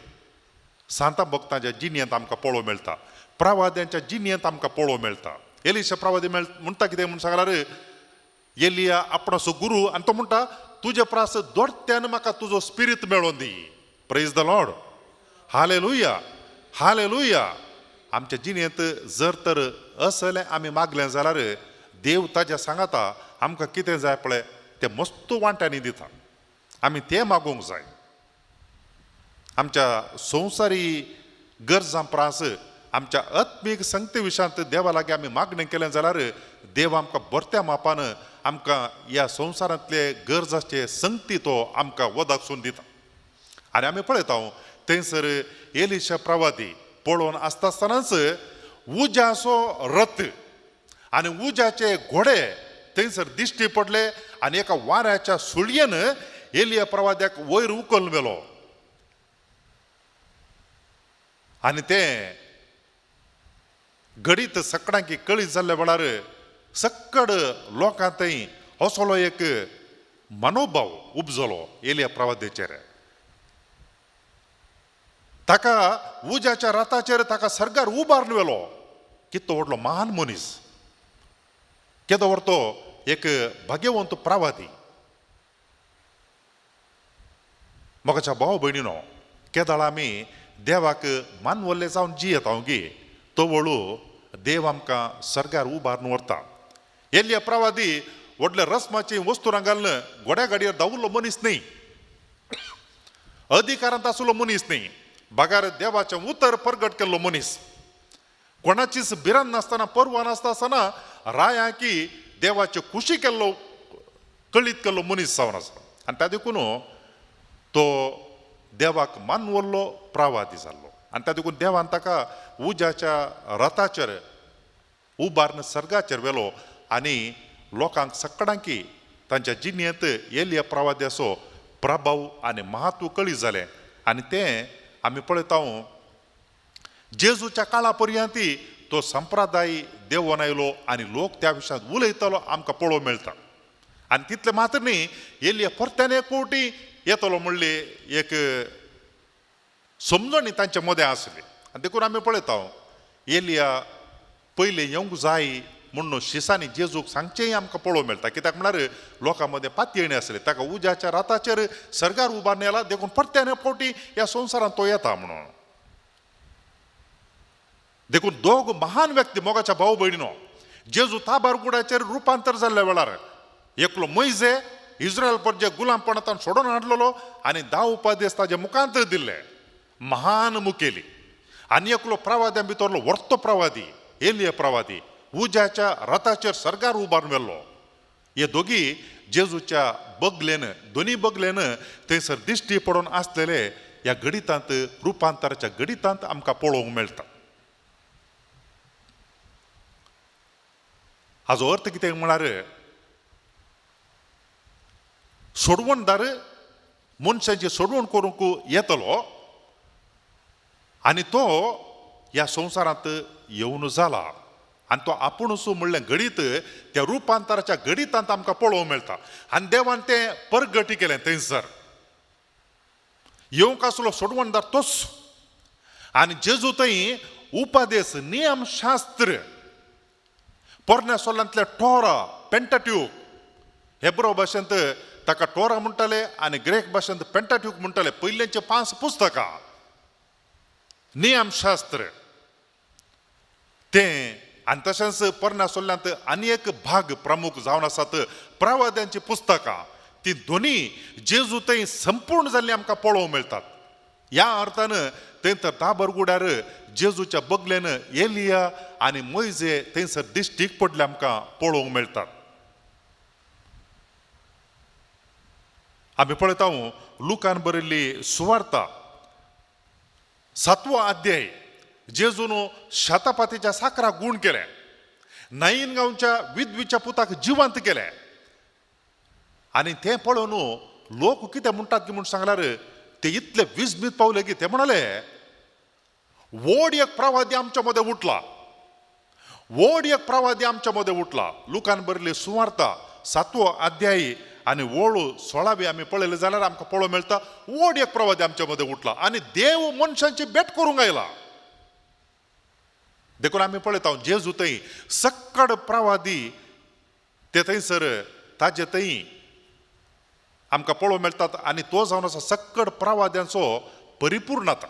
सांता भक्तांच्या जिणेंत आमकां पळोवंक मेळटा, प्रवाद्यांच्या जिणेंत आमकां पळोवंक मेळटा. एलिशा प्रवादी म्हणटा कितें म्हूण सांगल्यार एलिया आपणाचो गुरू आनी तो म्हणटा, तुजे प्रास दोडत्यान म्हाका तुजो स्पिरीत मेळोवन दी. Praise the Lord, hallelujah, hallelujah. आमच्या जिणेंत जर तर असलें आमी मागलें जाल्यार देव ताज्या सांगाता आमकां कितें जाय पळय ते मस्त वांट्यांनी दिता. आमी तें मागूंक जाय. आमच्या संवसारी गरजां प्रास आमच्या आत्मीक संगती विशयांत देवा लागीं आमी मागणें केलें जाल्यार देव आमकां बरत्या मापान आमकां ह्या संवसारांतले गरजाचे संगती तो आमकां वदाकसून दिता. आनी आमी पळयता थंयसर एलिशा प्रवादी पळोवन आसता आसतनाच उज्याचो रथ आनी उज्याचे घोडे थंयसर दिश्टी पडले आनी एका वाऱ्याच्या सुळयेन एलिया प्रवाद्याक वयर उखल व्हेलो. आनी तें घडीत सकडांकी कळीत जाल्ल्या वेळार सक्कड लोकां थंय असलो एक मनोभाव उपजलो एलिया प्रवाद्याचेर. ताका उज्याच्या रथाचेर ताका सर्गार उबारून व्हेलो. कितो व्हडलो महान मनीस, केदो व्हड तो एक भाग्यवंत प्रवादी. मोगाच्या भाव भयणीनो, केदाळ आमी देवाक मानवल्ले जावन जियेता गी तो वळू देव आमकां सर्गार उबारून व्हरता. एलिया प्रवादी व्हडले रस्माची वस्तुरां घालून घोड्या गाडयेर धांवल्लो मनीस न्ही, अधिकारांत आसलो मनीस न्ही, बगार देवाचें उतर परगट केल्लो मनीस. कोणाचीच भिरांत नासतना, पर्वा नासता आसतना राया की देवाचे खुशी केल्लो कळीत केल्लो मनीस जावन आसा. आनी त्या देखून तो देवाक मानवल्लो प्रवादी जाल्लो. आनी त्या देखून देवान ताका उज्याच्या रथाचेर उबारून सर्गाचेर व्हेलो आनी लोकांक सकडांकी तांच्या जिणेंत एलिया प्रवाद्याचो प्रभाव आनी महत्व कळीत जालें. आनी तें आमी पळयता जेजूच्या काळा पर्यंत तो संप्रदाय देवोन आयलो आनी लोक त्या विशयांत उलयतालो आमकां पळोवंक मेळटा. आनी तितलें मात्र न्ही, एलिया परत्यान एक फावटी येतलो म्हणली एक समजणी तांच्या मदें आसली. आनी देखून आमी पळयता एलिया पयलीं येवंक जाय म्हणून शिसांनी जेजूक सांगचेंय आमकां पळोवंक मेळटा. कित्याक म्हळ्यार लोकां मदें पातयेणी आसली, ताका उज्याच्या राताचेर सर्गार उबारून येला देखून परत्यान एक फावटी ह्या संवसारांत तो येता म्हणून. देखून दोग महान व्यक्ती मोगाच्या भाव भयणीनो, जेजू ताबार गुडाचेर रुपांतर जाल्ल्या वेळार एकलो मोयजे इस्रायल परजे गुलामपणांत सोडून हाडलेलो आनी 10 उपदेश ताजे मुखांत दिल्ले महान मुखेली, आनी एकलो प्रवाद्यां भितरलो व्हडतो प्रवादी एलिया प्रवादी उज्याच्या रथाचेर सर्गार उबारून व्हेल्लो. हे दोगी जेजूच्या बगलेन, दोनी बगलेन थंयसर दिश्टी पडून आसलेले ह्या घडितांत, रुपांतराच्या घडितांत आमकां पळोवंक मेळटा. हाजो अर्थ कितें म्हळ्यार सोडवणदार मनशांची सोडवण करूंक येतलो आनी तो ह्या संवसारांत येवन जाला आनी तो आपुणूच म्हणलें घडीत त्या रुपांतराच्या घडितांत आमकां पळोवंक मेळटा. आनी देवान तें परगटी केलें थंयसर येवंक आसलो सोडवणदार तोच. आनी जेजू थंय उपदेश, नियमशास्त्र, पोरण्या सोलांतले टोरा, पेंटाट्यूक, हेब्रो भाशेंत ताका टोरा म्हणटाले आनी ग्रेक भाशेंत पेंटाट्यूक म्हणटाले. पयल्याचे 5 पुस्तकां नियमशास्त्र तें. आनी तशेंच पोरण्या सोल्यांत आनी एक भाग प्रमुख जावन आसात प्रवाद्यांची पुस्तकां, ती दोनी जेजू थंय संपूर्ण जाल्लीं आमकां पळोवंक मेळटात. ह्या अर्थान थंय तर ताबरगुड्यार जेजूच्या बगलेन एलिया आनी मोयजे थंयसर दिश्टीक पडले आमकां पळोवंक मेळटात. आमी पळयता लुकान बरयल्ली सुवार्ता 7वो अध्याय, जेजून शतापातीच्या साकरा गूण केलें, नाईन गांवच्या विधवीच्या पुताक जिवंत केलें. आनी तें पळोवन लोक कितें म्हणटात की म्हूण सांगल्यार ते इतले विस्मीत पावले की ते म्हणाले व्हड एक प्रवादी आमच्या मदें उठला, व्हड एक प्रवादी आमच्या मदें उठला. लुकान बरयल्ली सुवार्ता 7वो अध्याय आनी वळ 16वी आमी पळयलें जाल्यार आमकां पळोवंक मेळटा व्हड एक प्रवादी आमच्या मदें उठला आनी देव मनशांची भेट करूंक आयला. देखून आमी पळयता जेजू थंय सक्कड प्रवादी ते थंयसर ताजे थंय आमकां पळोवंक मेळटात आनी तो जावन आसा सक्कड प्रवाद्यांचो परिपूर्णता,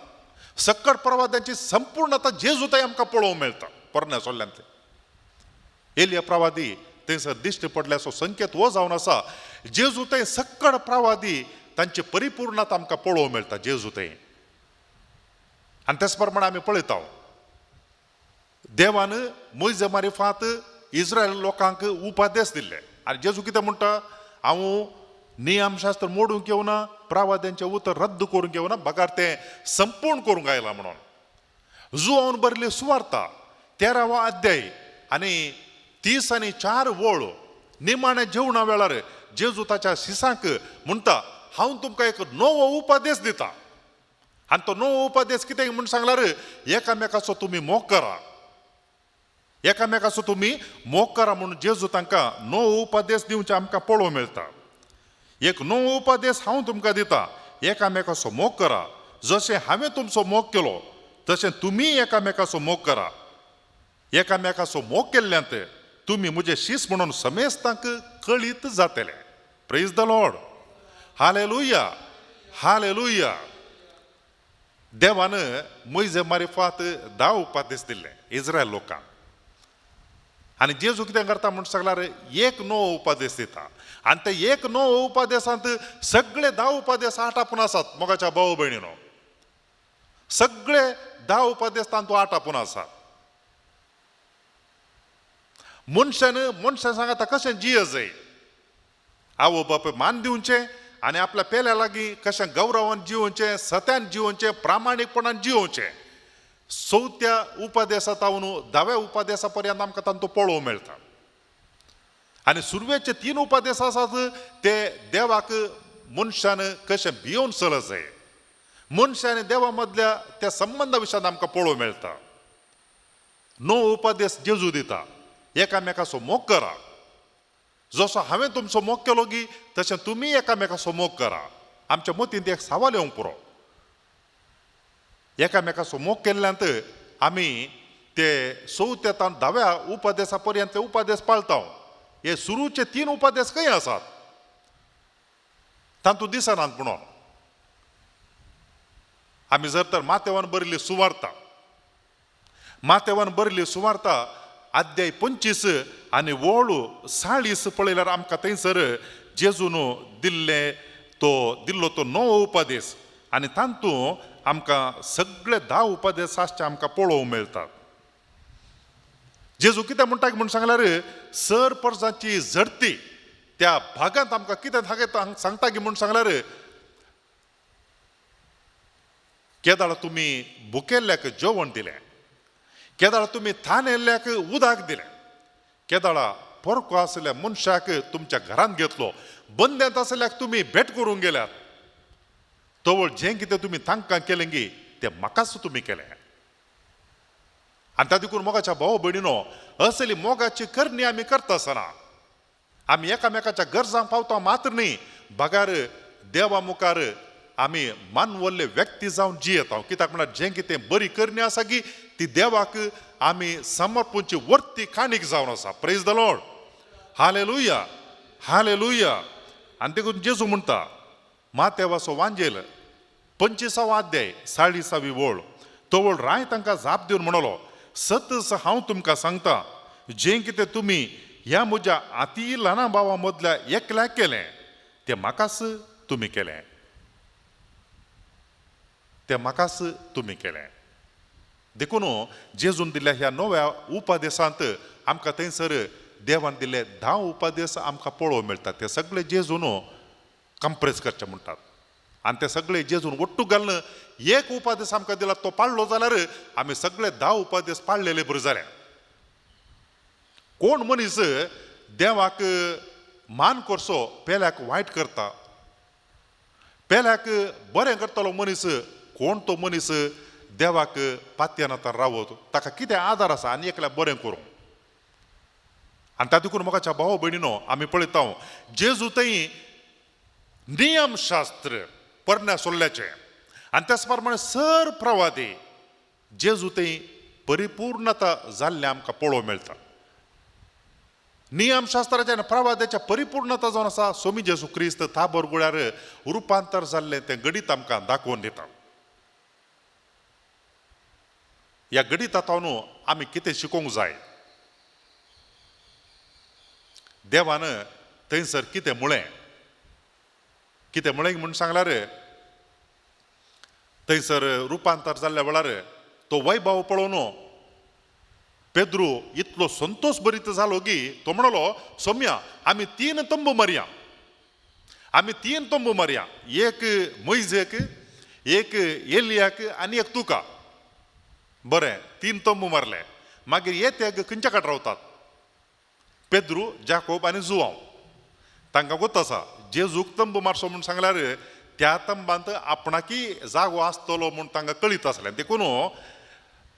सक्कड प्रवाद्यांची संपूर्णता जेजू थंय आमकां पळोवंक मेळटा. पोरण्या सोल्ल्यांतले एलिया प्रवादी थंयसर दिश्टी पडल्याचो संकेत हो जावन आसा जेजू थंय सक्कड प्रवादी तांची परिपूर्णता आमकां पळोवंक मेळटा जेजू थंय. आनी तेच प्रमाणे आमी पळयता देवान मोयजे मारिफात इस्रायल लोकांक उपादेश दिल्ले. आनी जेजू कितें म्हणटा, हांव नियमशास्त्र मोडूंक येवना, प्रवाद्यांचें उतर रद्द करूंक येवना, बगार तें संपूर्ण करूंक आयलां म्हणून. जुवान बरयल्ली सुवार्ता 13वो अध्याय आनी 34 वळ निमाण्या जेवणा वेळार जेजू ताच्या शिसांक म्हणटा, हांव तुमकां एक नवो उपदेश दिता. आनी तो नवो उपदेश कितें म्हूण सांगल्यार, एकामेकाचो तुमी मोग करा, एकामेकाचो तुमी मोग करा म्हणून जेजू तांकां नवो उपदेश दिवचे आमकां पळोवंक मेळटा. एक नवो उपदेश हांव तुमकां दिता, एकामेकाचो मोग करा, जशें हांवें तुमचो मोग केलो तशें तुमी एकामेकाचो मोग करा. एकामेकाचो मोग केल्ल्यांत तुमी म्हजे शीस म्हणून समेस्तांक कळीत जातले. Praise the Lord, hallelujah, hallelujah. देवान मोयजे मारिफात 10 उपदेश दिल्ले इस्रायल लोकांक. आनी जेजू कितें करता म्हूण सांगल्यार एक नवो उपदेश दिता. आनी ते एक नवो उपदेशांत सगळे 10 उपदेश आटापून आसात. मोगाच्या भाव भयणीनो, सगळे 10 उपदेश तांतूं आटापून आसात. मनशान मनशान सांगता कशें जिये जाय, आवय बापूय मान दिवचें आनी आपल्या पेल्या लागीं कशें गौरवान जिवोवचें, सत्यान जिवोवचें, प्रामाणीकपणान जिवोवचें. 4थ्या उपदेसा तावन 10व्या उपदेसा पर्यंत आमकां तांतूं पळोवंक मेळटा. आनी सुरवेचे 3 उपदेश आसात ते देवाक मनशान कशें भियोवन चलत जाय, मनशान देवा मदल्या त्या संबंदा विशयांत आमकां पळोवंक मेळटा. 9 उपदेश जेजू दिता, एकामेकाचो मोग करा, जसो हांवें तुमचो मोग केलो गी तशें तुमी एकामेकाचो मोग करा. आमच्या मतींत एक सवाल येवंक पुरो, एकामेकाचो मोग केल्ल्यांत आमी ते 4थ्या तावन 10व्या उपदेसा पर्यंत ते उपदेश पाळता. हे सुरूचे 3 उपदेश खंय आसात तातूंत दिसनात. म्हणून आमी जर तर माथेवान बरयल्ली सुवार्ता, माथेवान बरयल्ली सुवार्ता अध्याय 25 आनी वळ 40 पळयल्यार आमकां थंयसर जेजून दिल्ले तो दिल्लो तो नवो उपदेश आनी तातूंत आमकां सगळे 10 उपदेश आसचे आमकां पळोवंक मेळटात. जेजू कितें म्हणटा म्हूण सांगल्यार, सर परजाची झडती त्या भागांत आमकां कितें सांगता की म्हूण सांगल्यार, केदाळ तुमी भुकेल्ल्याक जेवण दिलें, केदाळ तुमी थानेल्ल्याक उदक दिलें, केदाळा परको आशिल्ल्या मनशाक तुमच्या घरांत घेतलो, बंद्यांत आशिल्ल्याक तुमी भेट करूंक गेल्यात, तवळ जें कितें तुमी तांकां केलें गी तें म्हाकाच तुमी केलें. आनी त्या देखून मोगाच्या भाव भयणीनो, असली मोगाची करणी आमी करता आसतना आमी एकामेकाच्या गरजांक पावता मात्र न्ही, बगार देवा मुखार आमी मानवल्ले व्यक्ती जावन जियेता. कित्याक म्हळ्यार जें कितें बरी करणी आसा की ती देवाक आमी समर्पणची वर्ती काणीक जावन आसा. Praise the Lord, hallelujah, hallelujah. आनी देखून जेजू म्हणटा, मातेवाचो वांजेल 25वो अध्याय 40वी वळ, तवळ राय तांकां जाप दिवन म्हणलो, सतस हांव तुमकां सांगता, जें कितें तुमी ह्या म्हज्या आती ल्हाना भावा मदल्या एकल्याक केलें तें म्हाकाच तुमी केलें, तें म्हाकाच तुमी केलें. देखून जेजून दिल्ल्या ह्या नव्या उपदेशांत आमकां थंयसर देवान दिल्ले 10 उपदेश आमकां पळोवंक मेळटात. ते सगळे जेजून कंप्रेस करचे म्हणटात आनी ते सगळे जेजून ಒಟ್ಟು घालून एक उपदेश आमकां दिला तो पाळ्ळो जाल्यार आमी सगळे 10 उपदेश पाळलेले बरें जाले. कोण मनीस देवाक मान करचो पेल्याक वायट करता, पेल्याक बरें करतलो मनीस कोण तो मनीस देवाक पातयेनात रावत, ताका कितें आदार आसा आनी एकल्या बरें करूं. आनी त्या देखून मोगाच्या भाव भयणीनो आमी पळयता जेजू थंय नियमशास्त्र परण्या सोल्ल्याचें आनी त्याच प्रमाणे सर प्रवादी जेजू थंय परिपूर्णता जाल्लें आमकां पळोवंक मेळटा. नियमशास्त्राच्या आनी प्रवाद्याच्या परिपूर्णता जावन आसा सोमी जेजू क्रिस्त ताबोर गुळ्यार रुपांतर जाल्लें तें गणीत आमकां दाखोवन दिता. ह्या गणितांत आमी कितें शिकोवंक जाय, देवान थंयसर कितें म्हळें कितें म्हळें म्हूण सांगल्यार थंयसर रुपांतर जाल्ल्या वेळार तो वैभव पळोवन पेद्रू इतलो संतोश भरीत जालो की तो म्हणलो, सोम्या आमी 3 तंबू मारया, आमी 3 तंबू मारया, एक मोयजेक, एक एलियाक आनी एक तुका. बरें, 3 तंबू मारले. मागीर हे ते खंयच्या कडेन रावतात? पेद्रू, जाकोब आनी जुवांव. तांकां गोत आसा जेजूक तंबू मारचो म्हूण सांगल्यार त्या तंबांत आपणाकी जागो आसतलो म्हूण तांकां कळीत आसलें. देखून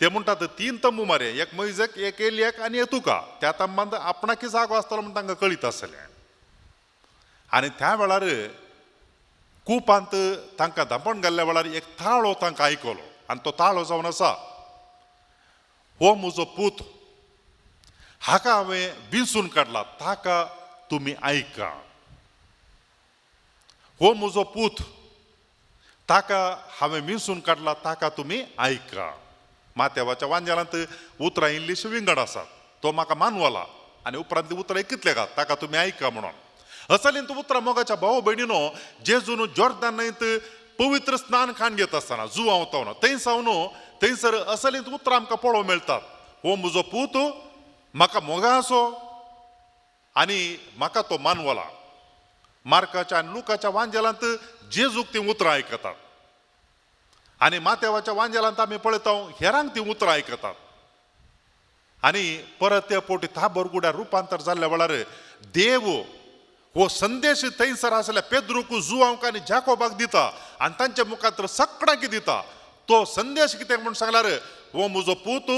ते म्हणटात 3 तंबू मारे, एक मोयजेक, एक एलियाक आनी एक तुका. त्या तंबांत आपणाकी जागो आसतलो म्हूण तांकां कळीत आसलें. आनी त्या वेळार कुपांत तांकां धांपण घाल्ल्या वेळार एक ताळो तांकां आयकलो आनी तो ताळो जावन आसा, हो म्हजो पूत, हाका हांवें विंचून काडला, ताका तुमी आयका. हो म्हजो पूत, ताका हांवें विंचून काडला, ताका तुमी आयका. माथ्यावाच्या वांजेलांत उतरां इल्लीशी विंगड आसात. तो म्हाका मानवला आनी उपरांत उतरां कितले का ताका तुमी आयका म्हणून. असलींत उतरां मोगाच्या भाव भयणीनो, जेजून जोर्दान न्हंयत पवित्र स्नान खाण घेत आसतना जुवांव तावन थंय सावन थंयसर असलींत उतरां आमकां पळोवंक मेळटात. हो म्हजो पूत, म्हाका मोगा आसो आनी म्हाका तो मानवला. मार्काच्या आनी लुकाच्या वांजेलांत जेजूक तीं उतरां आयकतात आनी माथ्यावाच्या वांजेलांत आमी पळयता हेरांक तीं उतरां आयकतात. आनी परत त्या पोटी थाबर गुड्यार रुपांतर जाल्ल्या वेळार देव हो संदेश थंयसर आसल्या पेद्रूक, जुवांक आनी जाकोबाक दिता आनी तांच्या मुखार सगळ्यांक दिता. तो संदेश कितें म्हूण सांगल्यार, हो म्हजो पूत,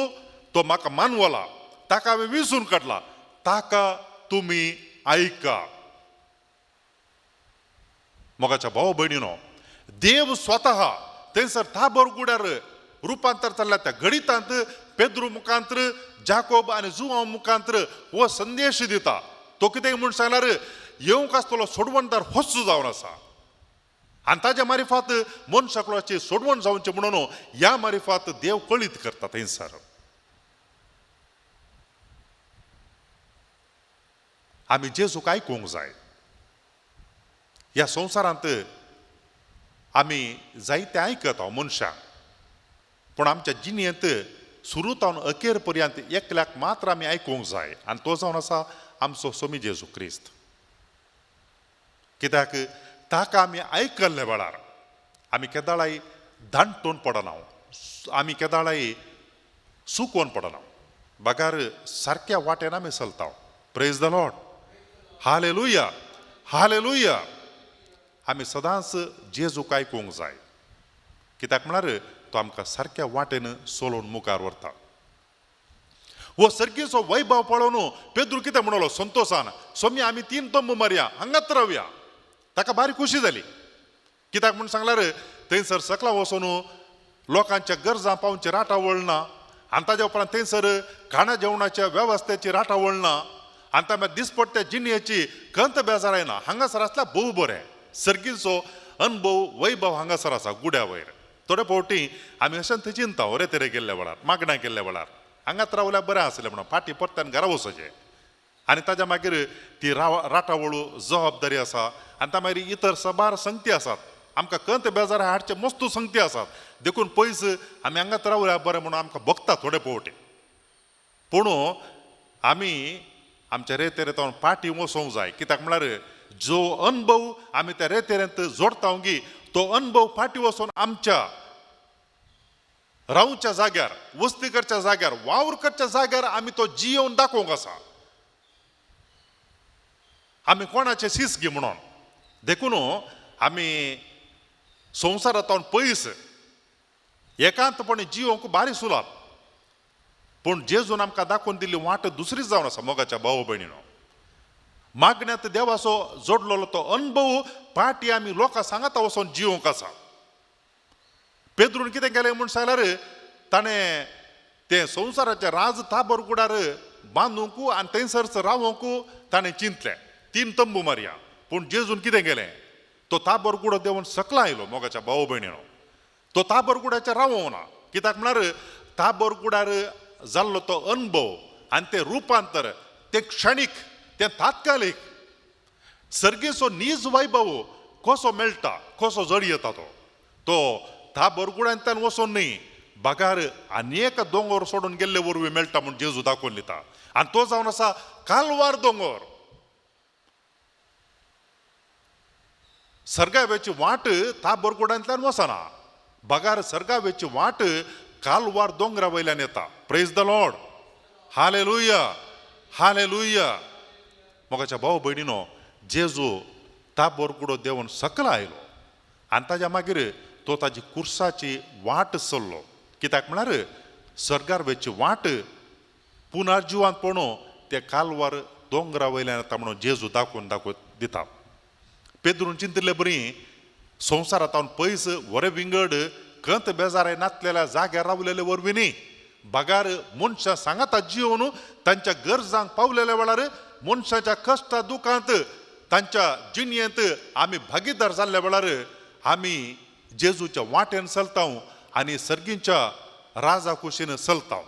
तो म्हाका मानवला, ताका हांवें विंचून काडला, ताका तुमी आयका. मोगाच्या भाव भयणीनो, देव स्वतः थंयसर थाबर गुड्यार रुपांतर जाल्ल्या त्या घडितांत पेद्रू मुखांत्र, जाकोब आनी जुवांव मुखांत्र हो संदेश दिता. तो कितें म्हूण सांगल्यार, येवंक आसतलो सोडवणदार होच जावन आसा आनी ताज्या मारिफात मनशाकुळाची सोडवण जावचें म्हणून ह्या मारिफात देव कळीत करता थंयसर. आमी जेजूक आयकूंक जाय. ह्या संवसारांत आमी जायते आयकता मनशांक, पूण आमच्या जिणेंत सुरू जावन अखेर पर्यंत एकल्याक मात्र आमी आयकूंक जाय आनी तो जावन आसा आमचो स्वामी जेजू क्रिस्त. कित्याक ताका आमी आयकल्ल्या वेळार आमी केदाळाय दांटून पडना, आमी केदाळाय सुकोवन पडना, बगार सारक्या वाटेन आमी चलता. Praise the Lord, hallelujah, hallelujah. आमी सदांच जेजूक आयकूंक जाय, कित्याक म्हळ्यार तो आमकां सारक्या वाटेन चलोवन मुखार व्हरता. हो सर्गीचो वैभव पळोवन पेद्रू कितें म्हणलो संतोशान, सोम्या आमी 3 तंबू मारया, हांगाच रावया. ताका बारी खुशी जाली. कित्याक म्हूण सांगल्यार थंयसर सकला वचून लोकांच्या गरजां पावची राटावळ ना आनी ताज्या उपरांत थंयसर खाणा जेवणाच्या वेवस्थेची राटावळ ना आनी त्या मागीर दिसपट्ट्या जिणेची खंत बेजार येना. हांगासर आसल्यार भोव बरें. सर्गीचो अनुभव वैभव हांगासर आसा गुड्या वयर. थोडे फावटी आमी अशें थंय चिंता वरे तेरे केल्ल्या वेळार, मागण्या केल्ल्या वेळार हांगात रावल्यार बरें आसलें म्हणून फाटीं परत्यान घरा वचचें आनी ताज्या मागीर ती राटावळू जबाबदारी आसा आनी त्या मागीर इतर साबार संगती आसात. आमकां खंत बेजार हाडचे मस्तू संगती आसात, देखून पयस आमी हांगात रावल्यार बरें म्हणून आमकां भोगता थोडे फावटी. पूण आमी आमच्या रेतेरेंत फाटीं वचोंक जाय. कित्याक म्हळ्यार जो अनुभव आमी त्या रेतेरेंत जोडता गी तो अनुभव फाटीं वचून आमच्या रावच्या जाग्यार, वस्ती करच्या जाग्यार, वावर करच्या जाग्यार आमी तो जियोवन दाखोवंक आसा. आमी कोणाचे सीस गी म्हणून. देखून आमी संवसारांत पयस एकांतपणे जियोवंक बारी सुलाप, पूण जेजून आमकां दाखोवन दिल्ली वाट दुसरीच जावन आसा. मोगाच्या भाव भयणीनो, मागण्यांत देवाचो जोडलेलो तो अनुभव पाटी आमी लोकां सांगाता वचोन जियोवंक आसा. पेद्रून कितें केलें म्हूण सांगल्यार ताणें तें संवसाराचें राज ताबर गुडार बांदूंक आनी थंयसरच रावोंक ताणें चिंतलें, 3 तंबू मारया. पूण जेजून कितें केलें, तो ताबर गुडो देंवन सकला आयलो. मोगाच्या भाव भयणीनो, तो ताबर गुडाचेर रावोंक ना. कित्याक म्हळ्यार ताबर गुडार जाल्लो तो अनुभव आनी तें रुपांतर, तें क्षणीक, तें तात्कालीक. सर्गेचो नीज वैभव कसो मेळटा, कसो जड येता तो तो ताबोरगुड्यांतल्यान वचोन न्ही, बागार आनी एक दोंगर सोडून गेल्ले वरवीं मेळटा म्हूण जेजू दाखोवन दिता. आनी तो जावन आसा कालवार दोंगर. सर्गावेची वाट ताबोरगुड्यांतल्यान वचना, बगार सर्गावेची वाट कालवार दोंगरा वयल्यान येता. Praise the Lord, hallelujah, hallelujah. मोगाच्या भाव भयणीनो, जेजू ताबोरगुडो देंवन सकला आयलो आनी ताज्या मागीर तो ताजी कुर्साची वाट चल्लो. कित्याक म्हळ्यार सर्गार वेची वाट पुनर्जिवान पणो ते कालवार दोंगरा वयल्यान येता म्हणून जेजू दाखोवन दाखोवन दिता. पेद्रून चिंतिल्ले बरी संवसारांत पयस वरे विंगड कंत बेजाराय नातलेल्या जाग्यार रावलेले वरवीं न्ही, बगार मनशां सांगाता जिवन तांच्या गरजांक पावलेल्या वेळार मनशाच्या कश्टा दुखांत तांच्या जिणयेंत आमी भागीदार जाल्ल्या वेळार आमी जेजूच्या वाटेन चलता आनी सर्गींच्या राजा कुशीन चलता.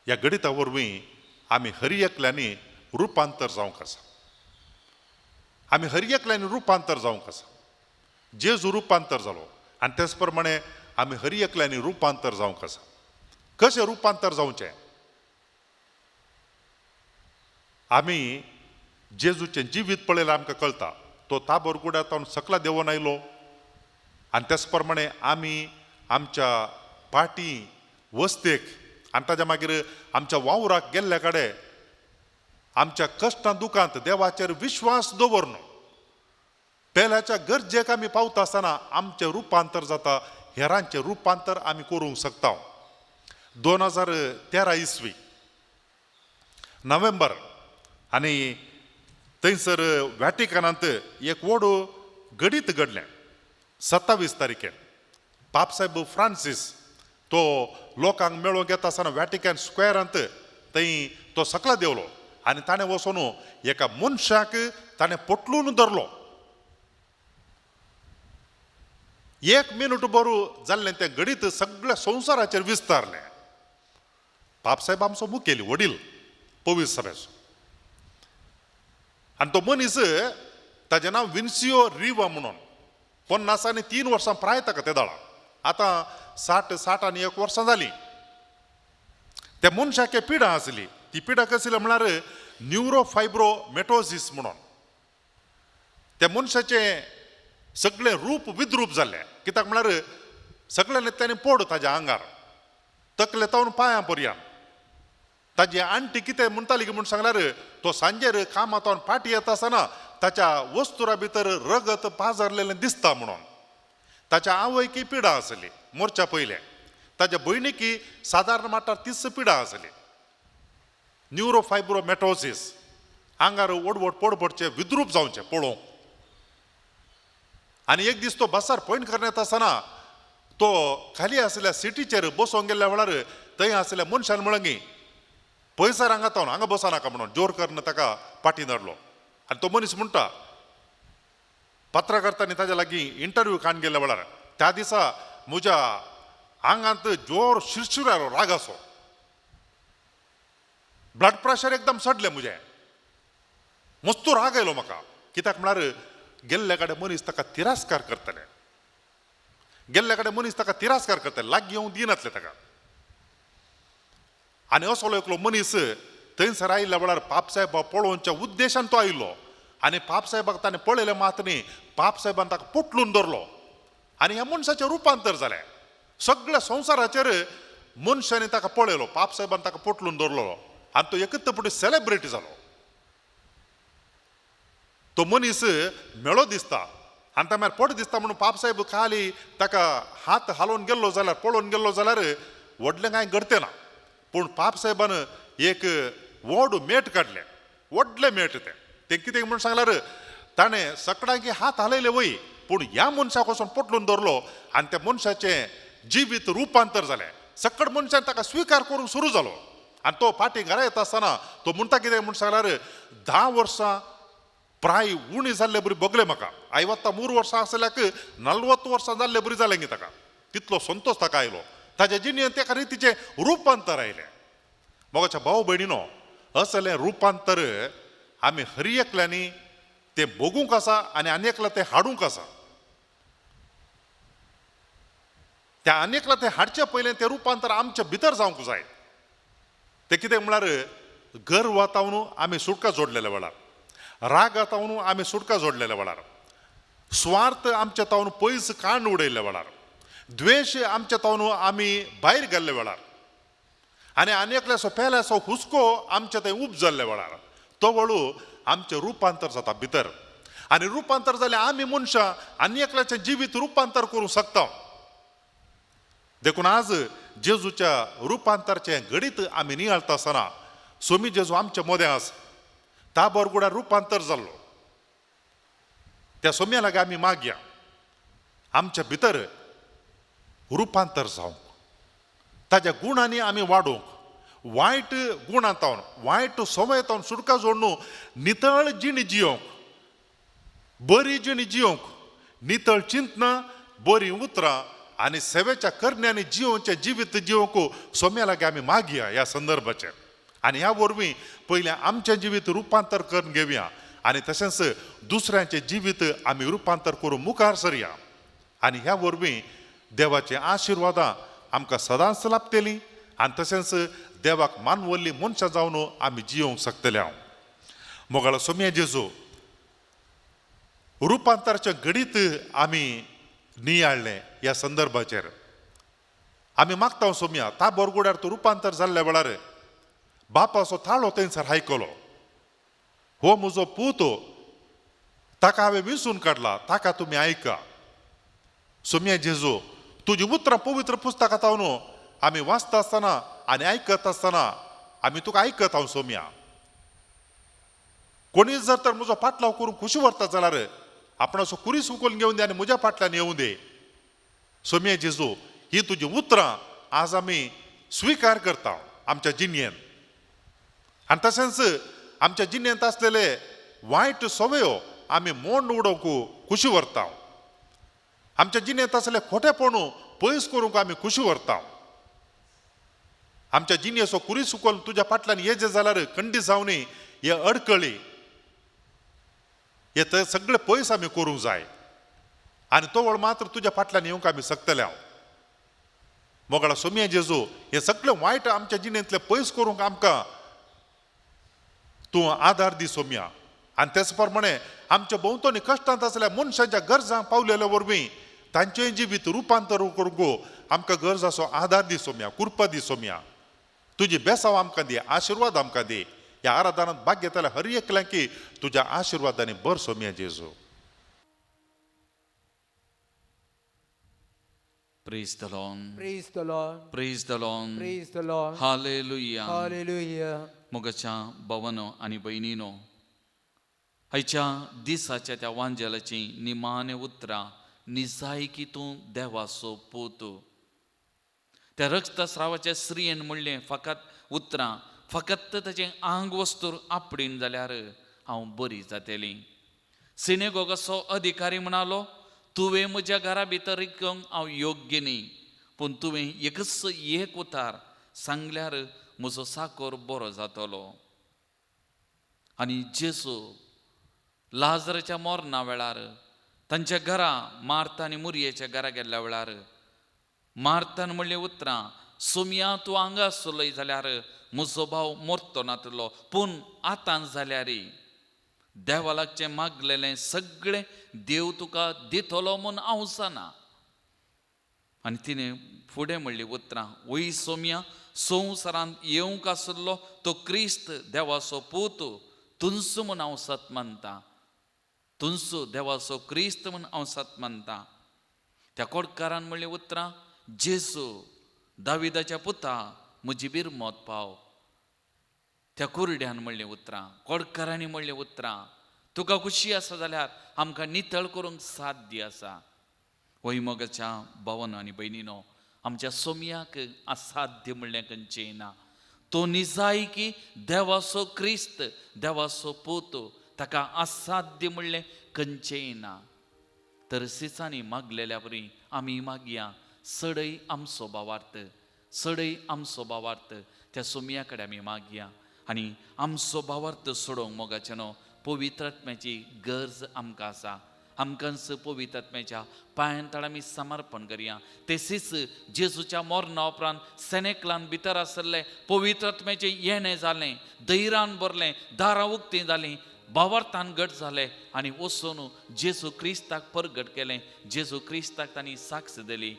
ह्या गणिता वरवीं आमी हर एकल्यांनी रुपांतर जावंक आसा. आमी हर एकल्यांनी रुपांतर जावंक आसा. जेजू रुपांतर जालो आनी तेच प्रमाणे आमी हर एकल्यांनी रुपांतर जावंक आसा. कशें रुपांतर जावचें? आमी जेजूचें जिवीत पळयल्यार आमकां कळटा तो ताबोरगुड्यांत सकला देंवोन आयलो आनी तेच प्रमाणे आमी आमच्या पाटी वस्तेक आनी ताज्या मागीर आमच्या वावराक गेल्ल्या कडेन आमच्या कश्टां दुखांत देवाचेर विश्वास दवरन पेल्याच्या गरजेक आमी पावता आसतना आमचें रुपांतर जाता, हेरांचें रुपांतर आमी करूंक शकता. 2013 इसवी नोव्हेंबर आनी थंयसर वॅटिकनांत एक व्हड घडीत घडलें. 27 तारखेर पापसाहेब फ्रांसीस तो लोकांक मेळोवंक येता आसतना वॅटिकन स्क्वेरांत थंय तो सकला देंवलो आनी ताणें वचून एका मनशाक ताणें पोटलून धरलो. 1 मिनट बरो जाल्लें तें घडीत सगळ्या संवसाराचेर विस्तारलें. पापसाहेब आमचो मुखेली वडील पवित्र सभेचो आनी तो मनीस ताजें नांव विन्सियो रिवा म्हणून 50 आनी 3 वर्सां प्राय ताका ते दाळा आतां 60 आनी 1 वर्सां जालीं. त्या मनशाक पिडा आसली, ती पिडा कसली म्हळ्यार न्युरोफायब्रोमेटोसिस म्हणून. त्या मनशाचें सगळें रूप विद्रूप जाल्लें. कित्याक म्हळ्यार सगळ्या नेत्यांनी पोड ताज्या आंगार, तकले तावन पांयां पर्यान. ताजी आंटी कितें म्हणटाली म्हूण सांगल्यार तो सांजेर कामांत फाटी येता आसतना ताच्या वस्तुरा भितर रगत पाजारलेलें दिसता म्हणून. ताच्या आवयकी पिडा आसली मोर्चा पयलें, ताच्या भयणीकी सादारण माटार तीच पिडा आसली. न्युरोफायब्रोमेटोसिस, आंगार व्हड व्हड पोड पडचें, विद्रूप जावचें पळोवंक. आनी एक दीस तो बसार पॉयंट करण्यात आसतना तो खाली आसल्या सिटीचेर बसोंक गेल्ल्या वेळार थंय आसल्या मनशान म्हणलें पयसर हांगा तो हांगा बसा नाका म्हणून जोर करून ताका पाटी धाडलो. आनी तो मनीस म्हणटा पत्रकारांनी ताज्या लागीं इंटरव्यू काडून गेल्ल्या वेळार त्या दिसा म्हज्या आंगांत जोर शिरशिर आयलो, रागाचो, ब्लड प्रेशर एकदम चडलें म्हजें, मस्तू राग आयलो म्हाका. कित्याक म्हळ्यार गेल्ल्या कडेन मनीस ताका तिरस्कार करतले, गेल्ल्या कडेन मनीस ताका तिरस्कार करतले, लागीं येवंक दिनातले ताका. आनी असलो एकलो मनीस थंयसर आयिल्ल्या वेळार पापसाहेबा पळोवच्या उद्देशान तो आयिल्लो आनी पापसाहेबाक ताणें पळयलें मात न्ही, पापसाहेबान ताका पोटलून धरलो आनी ह्या मनशाचें रुपांतर जालें. सगळ्या संवसाराचेर मनशांनी ताका पळयलो, पापसाहेबान ताका पोटलून धरलो आनी तो एकच पुढे सेलेब्रिटी जालो. तो मनीस मेळो दिसता आनी ता मागीर पट दिसता म्हणून पापसाहेब खाली ताका हात हालोवन गेल्लो जाल्यार, पळोवन गेल्लो जाल्यार व्हडलें कांय घडतें ना. पूण पापसाहेबान एक व्हड मेट काडलें, व्हडलें मेट तें तें कितें म्हणून सांगल्यार ताणें सगळ्यांकी हात हालयले वय, पूण ह्या मनशाक वचून पोटलून धरलो आनी त्या मनशाचें जिवीत रुपांतर जालें. सकट मनशान ताका स्विकार करूंक सुरू जालो आनी तो फाटीं घरा येता आसतना तो म्हणटा कितें म्हूण सांगल्यार 10 वर्सां प्राय उणी जाल्ले बरी भोगले म्हाका, 53 वर्सां आसल्याक 40 वर्सां जाल्ले बरी जालें गे ताका, तितलो संतोश ताका आयलो. ताज्या जिणेंत तेका रितीचें रुपांतर आयलें. मोगाच्या भाव भयणीनो, असलें रुपांतर आमी हर एकल्यांनी तें भोगूंक आसा आनी आनी एकल्या तें हाडूंक आसा. त्या आनी एकल्या तें हाडचे पयलें तें रुपांतर आमच्या भितर जावंक जाय. तें कितें म्हळ्यार गर्व तावन आमी सुटका जोडलेल्या वेळार, राग तावन आमी सुटका जोडलेल्या वेळार, स्वार्थ आमच्या तावन पयस कांड उडयल्ल्या वेळार, द्वेश आमच्या तावन आमी भायर गेल्ल्या वेळार आनी आनी एकल्याचो पेल्याचो हुस्को आमच्या थंय उपजल्ल्या वेळार तो वळू आमचें रुपांतर जाता भितर. आनी रुपांतर जाल्यार आमी मनशां आनी एकल्याचें जिवीत रुपांतर करूंक शकता. देखून आज जेजूच्या रुपांतराचें घडीत आमी नियाळता आसतना सोमी जेजू आमच्या मदें आसा. ताबोरगुड्यार रुपांतर जाल्लो त्या सोम्या लागीं आमी मागया आमच्या भितर रुपांतर जावंक, ताज्या गुणांनी आमी वाडोवंक, वायट गुणां तावन वायट संवय तावन सुटका जोडून नितळ जिणी जियोवंक, बरी जिणी जियोवंक, नितळ चिंतना, बरीं उतरां आनी सेवेच्या करण्यांनी जियोवचें जिवीत जियोवंक सोम्या लागीं आमी मागया ह्या संदर्भाचेर. आनी ह्या वरवीं पयलें आमचें जिवीत रुपांतर करून घेवया आनी तशेंच दुसऱ्यांचें जिवीत आमी रुपांतर करून मुखार सरया. आनी ह्या वरवीं देवाचे आशिर्वादां आमकां सदांच लाभतलीं आनी तशेंच देवाक मानवल्ली मनशां जावन आमी जियोवंक शकतले. हांव मोगाळ सोम्या जेजू रुपांतराचें घडीत आमी नियाळ्ळें ह्या संदर्भाचेर. आमी मागता सोम्या ताबोरगुड्यार तूं रुपांतर जाल्ल्या वेळार बापाचो थाळो थंयसर आयकलो, हो म्हजो पूत, ताका हांवें विसून काडला, ताका तुमी आयका. सोम्या जेजू तुजी उतरां पवित्र पुस्तकांत हांव आमी वाचता आसतना आनी आयकत आसतना आमी तुका आयकत हांव सोम्या. कोणीय जर तर म्हजो पाटलाव करून खुशी व्हरता जाल्यार आपणाचो कुरीस उखलून घेवन दी आनी म्हज्या फाटल्यान येवं दे. सोम्या जेजू ही तुजी उतरां आज आमी स्विकार करता आमच्या जिणयेन आनी तशेंच आमच्या जिणेंत आसलेले वायट संवयो आमी मोड उडोवंक खुशी व्हरता. आमच्या जिणेंत आसलेले खोटेपण पयस करूंक आमी खुशी व्हरता. आमच्या जिणेचो कुरीस उखलून तुज्या फाटल्यान येजे जाल्यार खंडी जावनी हे अडकळी हे तर सगळे पयस आमी करूंक जाय आनी तो वळ मात्र तुज्या फाटल्यान येवंक आमी शकतले. हांव मोगाळा सोम्या जेजू हे सगळे वायट आमच्या जिणेंतले पयस करूंक आमकां तूं आदार दी सोम्या. आनी तेच प्रमाणे आमच्या भोंवतणी कश्टांत आसल्या मनशांच्या गरजांक पावलेल्या वरवीं तांचें जिवीत रुपांतर करूंक आमकां गरजाचो आदार दी सोम्या, कृपा दी सोम्या. तुजी बेसांव आमकां दी, आशिर्वाद आमकां दी. ह्या आराधनांत भाग घेतल्या हर एकल्यांकी तुज्या आशिर्वादांनी भर सोम्या जेजू. Praise the Lord. Praise the Lord. Praise the Lord. Praise the Lord. Hallelujah. Hallelujah. मोगाच्या भावानो आनी भयणीनो, आयच्या दिसाच्या त्या वांजेलाची निमाणे उतरां निजायकी तूं देवाचो पूत. त्या रक्तस्रावाच्या स्त्रियेन म्हणलें फकत उतरां, फकत ताचें आंग वस्तूर आपडीन जाल्यार हांव बरी जातली. सिनेगोगाचो अधिकारी म्हणालो, तुवें म्हज्या घरा भितर रिकोवंक हांव योग्य न्ही, पूण तुवें एकच एक उतार सांगल्यार म्हजो साकोर बरो जातलो. आनी जेजू लाजराच्या मरणा वेळार तांच्या घरा मार्ता आनी मुरयेच्या घरा गेल्ल्या वेळार मार्तान म्हणलें उतरां, सोमया तूं हांगा आसलोय जाल्यार म्हजो भाव मरतो नातलो, पूण आतां जाल्यार देवा लागचें मागलेलें सगळें देव तुका दितलो म्हूण हांव जाणा. आनी तिणें फुडें म्हणली उतरां, वय सोमया, संवसारांत येवंक आसलो तो क्रिस्त देवाचो पूत तुंच म्हूण हांव सत मानता, तुंच देवाचो क्रिस्त म्हूण हांव सत मानता. त्या कोडकारान म्हणली उतरां, जेजू दाविदाच्या पुता म्हजी बिरमत पाव. त्या कुरड्यान म्हणलें उतरां, कोडकारांनी म्हणलें उतरां, तुका खुशी आसा जाल्यार आमकां नितळ करूंक साध्य आसा. वय मोगाच्या भावानो आनी भयणीनो, आमच्या सोमयाक असाध्य म्हणलें खंयचें ना. तो निजायकी देवाचो क्रिस्त, देवाचो पूत, ताका असाध्य म्हणलें खंयचेंय ना. तर सिसांनी मागलेल्या वरी आमी मागया, सडय आमचो भावार्थ, सडय आमचो भावार्थ त्या सोमया कडेन आमी मागया. आनी आमचो भावार्थ सोडोवंक मोगाचें न्हू पवित्र आत्म्याची गरज आमकां आसा. आमकांच पवित्र आत्म्याच्या पांयान तळ आमी समर्पण करया. तशीच जेजूच्या मरणा उपरांत सेनेकलान भितर आसलें पवित्र आत्म्याचें येणें जालें, धैर्यान भरलें, दारां उक्तीं जालीं, भावार्थान घट जालें आनी वचून जेजू क्रिस्ताक परगट केलें, जेजू क्रिस्ताक तांणी साक्ष दिली.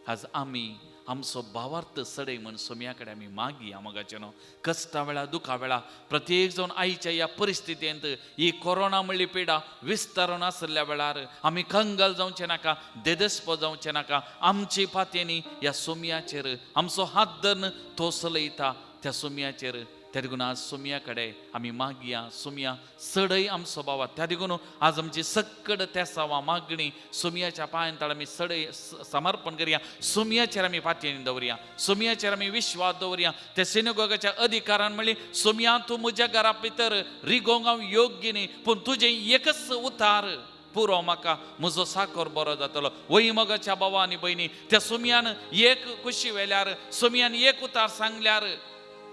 आज आमी आमचो भावार्थ सडय म्हण सोम्या कडेन आमी मागया मोगाचें न्हू. कश्टा वेळा दुखा वेळा प्रत्येक जावन आयच्या ह्या परिस्थितींत ही कोरोना म्हणली पिडा विस्तारून आशिल्ल्या वेळार आमी कंगाल जावचें नाका, देदेस्पो जावचें नाका. आमची पातयेनी ह्या सोम्याचेर आमचो हात धरून तो चलयता त्या सोम्याचेर. त्या देखून आज सोम्या कडेन आमी मागया, सोम्या सडय आमचो बाबा. त्या देखून आज आमची सक्कड तेसावां मागणी सोम्याच्या पांयान तळ आमी सडय समर्पण करया. सोम्याचेर आमी पातयेनी दवरया, सोम्याचेर आमी विश्वास दवरया. त्या सिनेगोगाच्या अधिकारान म्हणली, सोम्या तूं म्हज्या घरा भितर रिगोवंक हांव योग्य न्ही, पूण तुजें एकच उतार पुरो म्हाका, म्हजो साकर बरो जातलो. वय मगाच्या बाबा आनी भयणी, त्या सोम्यान एक कुशी वेल्यार, सोम्यान एक उतार सांगल्यार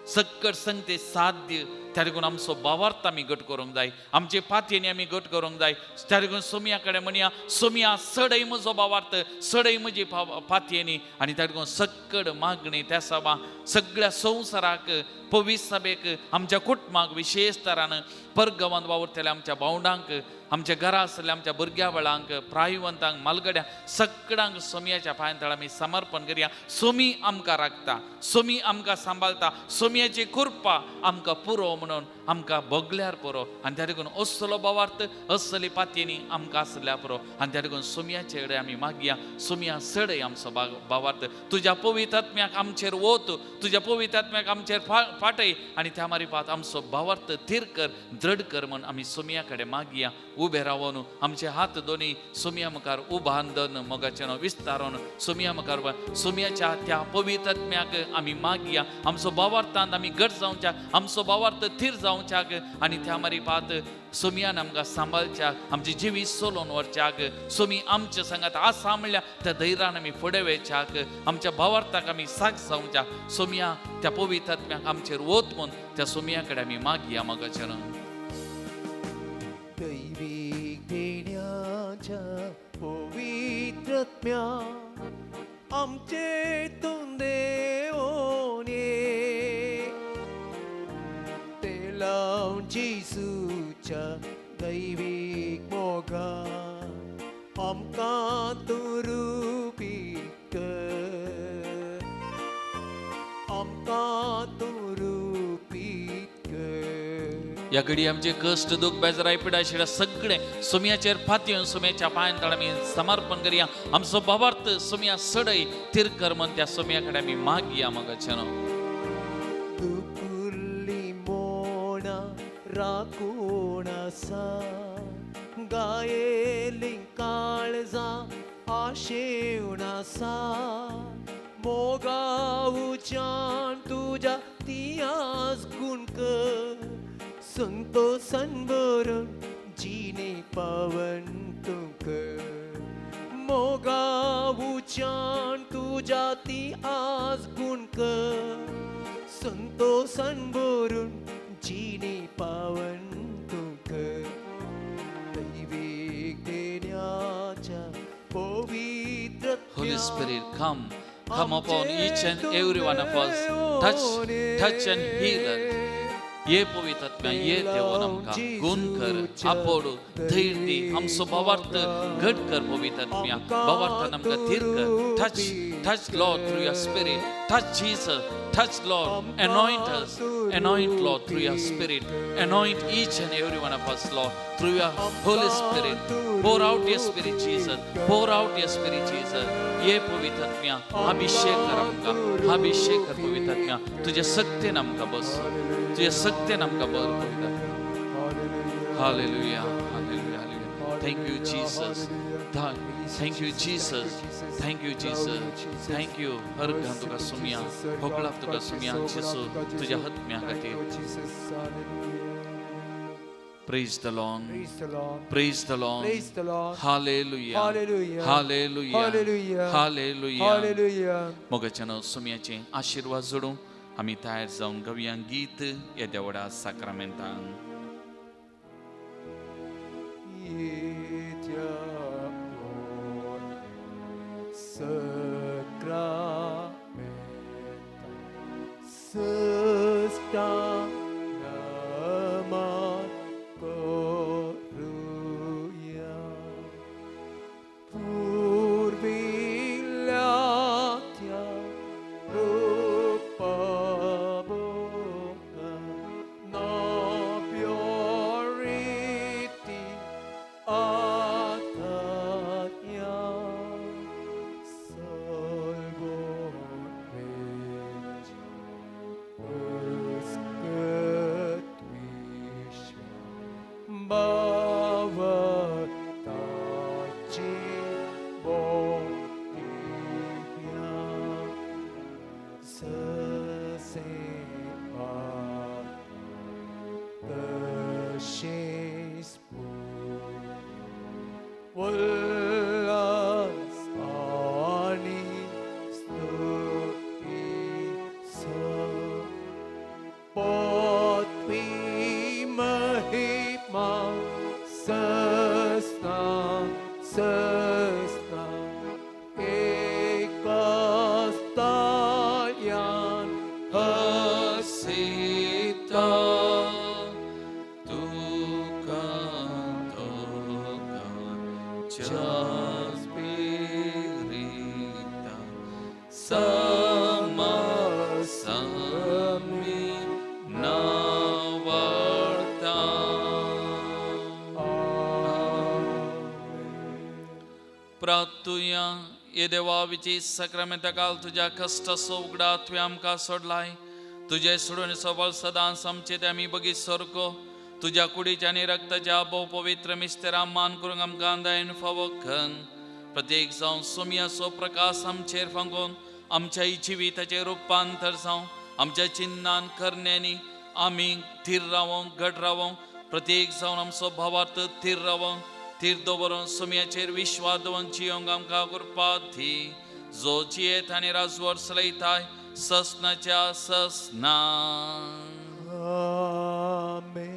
सक्कड संगते साध्य. त्या देखून आमचो भावार्थ आमी घट करूंक जाय, आमचे पातयेनी आमी घट करूंक जाय. त्या देखून सोम्या कडेन म्हणया, सोम्या सडय म्हजो भावार्थ, सडय म्हजी पातयेनी. आनी त्या देखून सक्कड मागणी त्या सभा सगळ्या संवसाराक, पवित्र सभेक, आमच्या कुटुंबाक, विशेष तरान परगांवांत वावुरतल्या आमच्या भावंडांक, आमच्या घरा आसल्या आमच्या भुरग्या वेळांक, प्रायवंतांक, मालगड्या सगळ्यांक सोम्याच्या पांयान तळ आमी समर्पण करया. सोमी आमकां राखता, सोमी आमकां सांबाळटा, सोम्याची कृपा आमकां पुरो म्हणून आमकां भोगल्यार पुरो. आनी त्या देखून असलो भावार्थ, असली पातयेनी आमकां आसल्यार पुरो. आनी त्या देखून सोम्याचे कडेन आमी मागया, सोम्या सडय आमचो भावार्थ, तुज्या पवित्र आत्म्याक आमचेर वत, तुज्या पवित्र आत्म्याक आमचेर फाटय आनी त्या मारिपात आमचो भावार्थ थीर कर, दृढ कर म्हण आमी सोम्या कडेन मागया. उबे रावन आमचे हात दोनी सोम्या मुखार उबान धरून मोगाचें न्हू विस्तारून सोम्या मुखार सोम्याच्या त्या पवित्र आत्म्याक आमी मागया. आमचो भावार्थांत आमी घट जावच्याक, आमचो भावार्थ थीर जावच्याक आनी त्या मारिपात सोम्यान आमकां सांबाळच्याक, आमची जिवीत सोलोवन व्हरच्याक, सोमी आमच्या सांगात आसा म्हणल्यार त्या धैर्यान आमी फुडें वयच्याक, आमच्या भावार्थाक आमी साक्ष जावच्याक. सोम्या त्या पवित्र आत्म्याक आमचेर वत म्हूण त्या सोम्या कडेन आमी मागया मोगाचें न्हू. दैवीक देण्याच्या पवित्र आत्म्या आमचे तूं देवोन ये, ते लावन जेजूच्या दैवीक मोगा आमकां तूं रुपीत कर, आमकां तूं रुपीत कर. ह्या घडी आमचे कश्ट, दुख, बेजाराय, पिडा शिडा सगळें सोम्याचेर फातयेवन सोम्याच्या पांयान तळ आमी समर्पण करया. आमचो भावार्थ सोम्या सडय थीर कर म्हण त्या सोम्या कडेन आमी मागया मोगाचें न्हू. दुकुल्ली मोणा राखून आसा, गायेली काळजां आशेवन आसा, मोगा उच्यान तुज्या तियास गुण कर, संतोषान भरून जिणे पावन तूं कर, मोगा उच्यान तुज्या ती आज गुण कर, संतोषान भरून जिणे पावन तूं कर. दैवीक देण्याच्या पवित्र Holy Spirit, come, come upon each and every one of us. Touch, touch and heal us. ये पवित्र आत्म्या ये देवोन आमकां गुण कर, आपोड, धैर्य दी, आमचो भावार्थ घट कर पवित्र आत्म्या, भावार्थान आमकां थीर कर. Touch, touch Lord through your spirit, touch Jesus, touch Lord, anoint us, anoint Lord through your spirit, anoint each and every one of us Lord through your Holy Spirit. Pour out your spirit Jesus, pour out your spirit Jesus. ये पवित्र आत्म्या अभिषेक कर आमकां, अभिषेक कर पवित्र आत्म्या, तुज्या सत्तेन आमकां बस, तुज्या सत्तेन आमकां बर पवित्र आत्म्या. Hallelujah, hallelujah, hallelujah. Thank you Jesus, thank you Jesus, thank you Jesus, thank you. हर घाम तुका सुमया, होगळाप तुका सुमया जेसू, तुज्या आत्म्या खातीर. Praise the Lord. Praise the Lord. Praise the Lord. Praise the Lord. Hallelujah. Hallelujah. Hallelujah. Hallelujah. Hallelujah. Hallelujah. मोगाच्या नांव सुमयाचे आशिर्वाद जोडूं आमी तयार जावन गवया गीत येद्या व्हडा साक्रामेंतांक. देवा साक्रामेंता काल तुज्या कश्टाचो उगडा तुवें आमकां सोडलाय. तुजे सोडून बळ सदांच आमचे ते आमी बगीत सारको तुज्या कुडीच्या आनी रक्ताच्या भोव पवित्र मिस्तेरा मान करूंक आमकां दायन फावो खन. प्रत्येक जावं सोमयाचो प्रकाश आमचेर फांगोवन आमच्या जिविताचें रुपांतर जावं. आमच्या चिन्नान करण्यांनी आमी थीर रावोंक घट रावोंक प्रत्येक जावन आमचो भावार्थ थीर रावोंक थीर दवरून सोमयाचेर विश्वास दवरून जियोंक आमकां कृपा दी. जो जियेत आनी राजवट चलयताय ससनाच्या ससना. आमेन.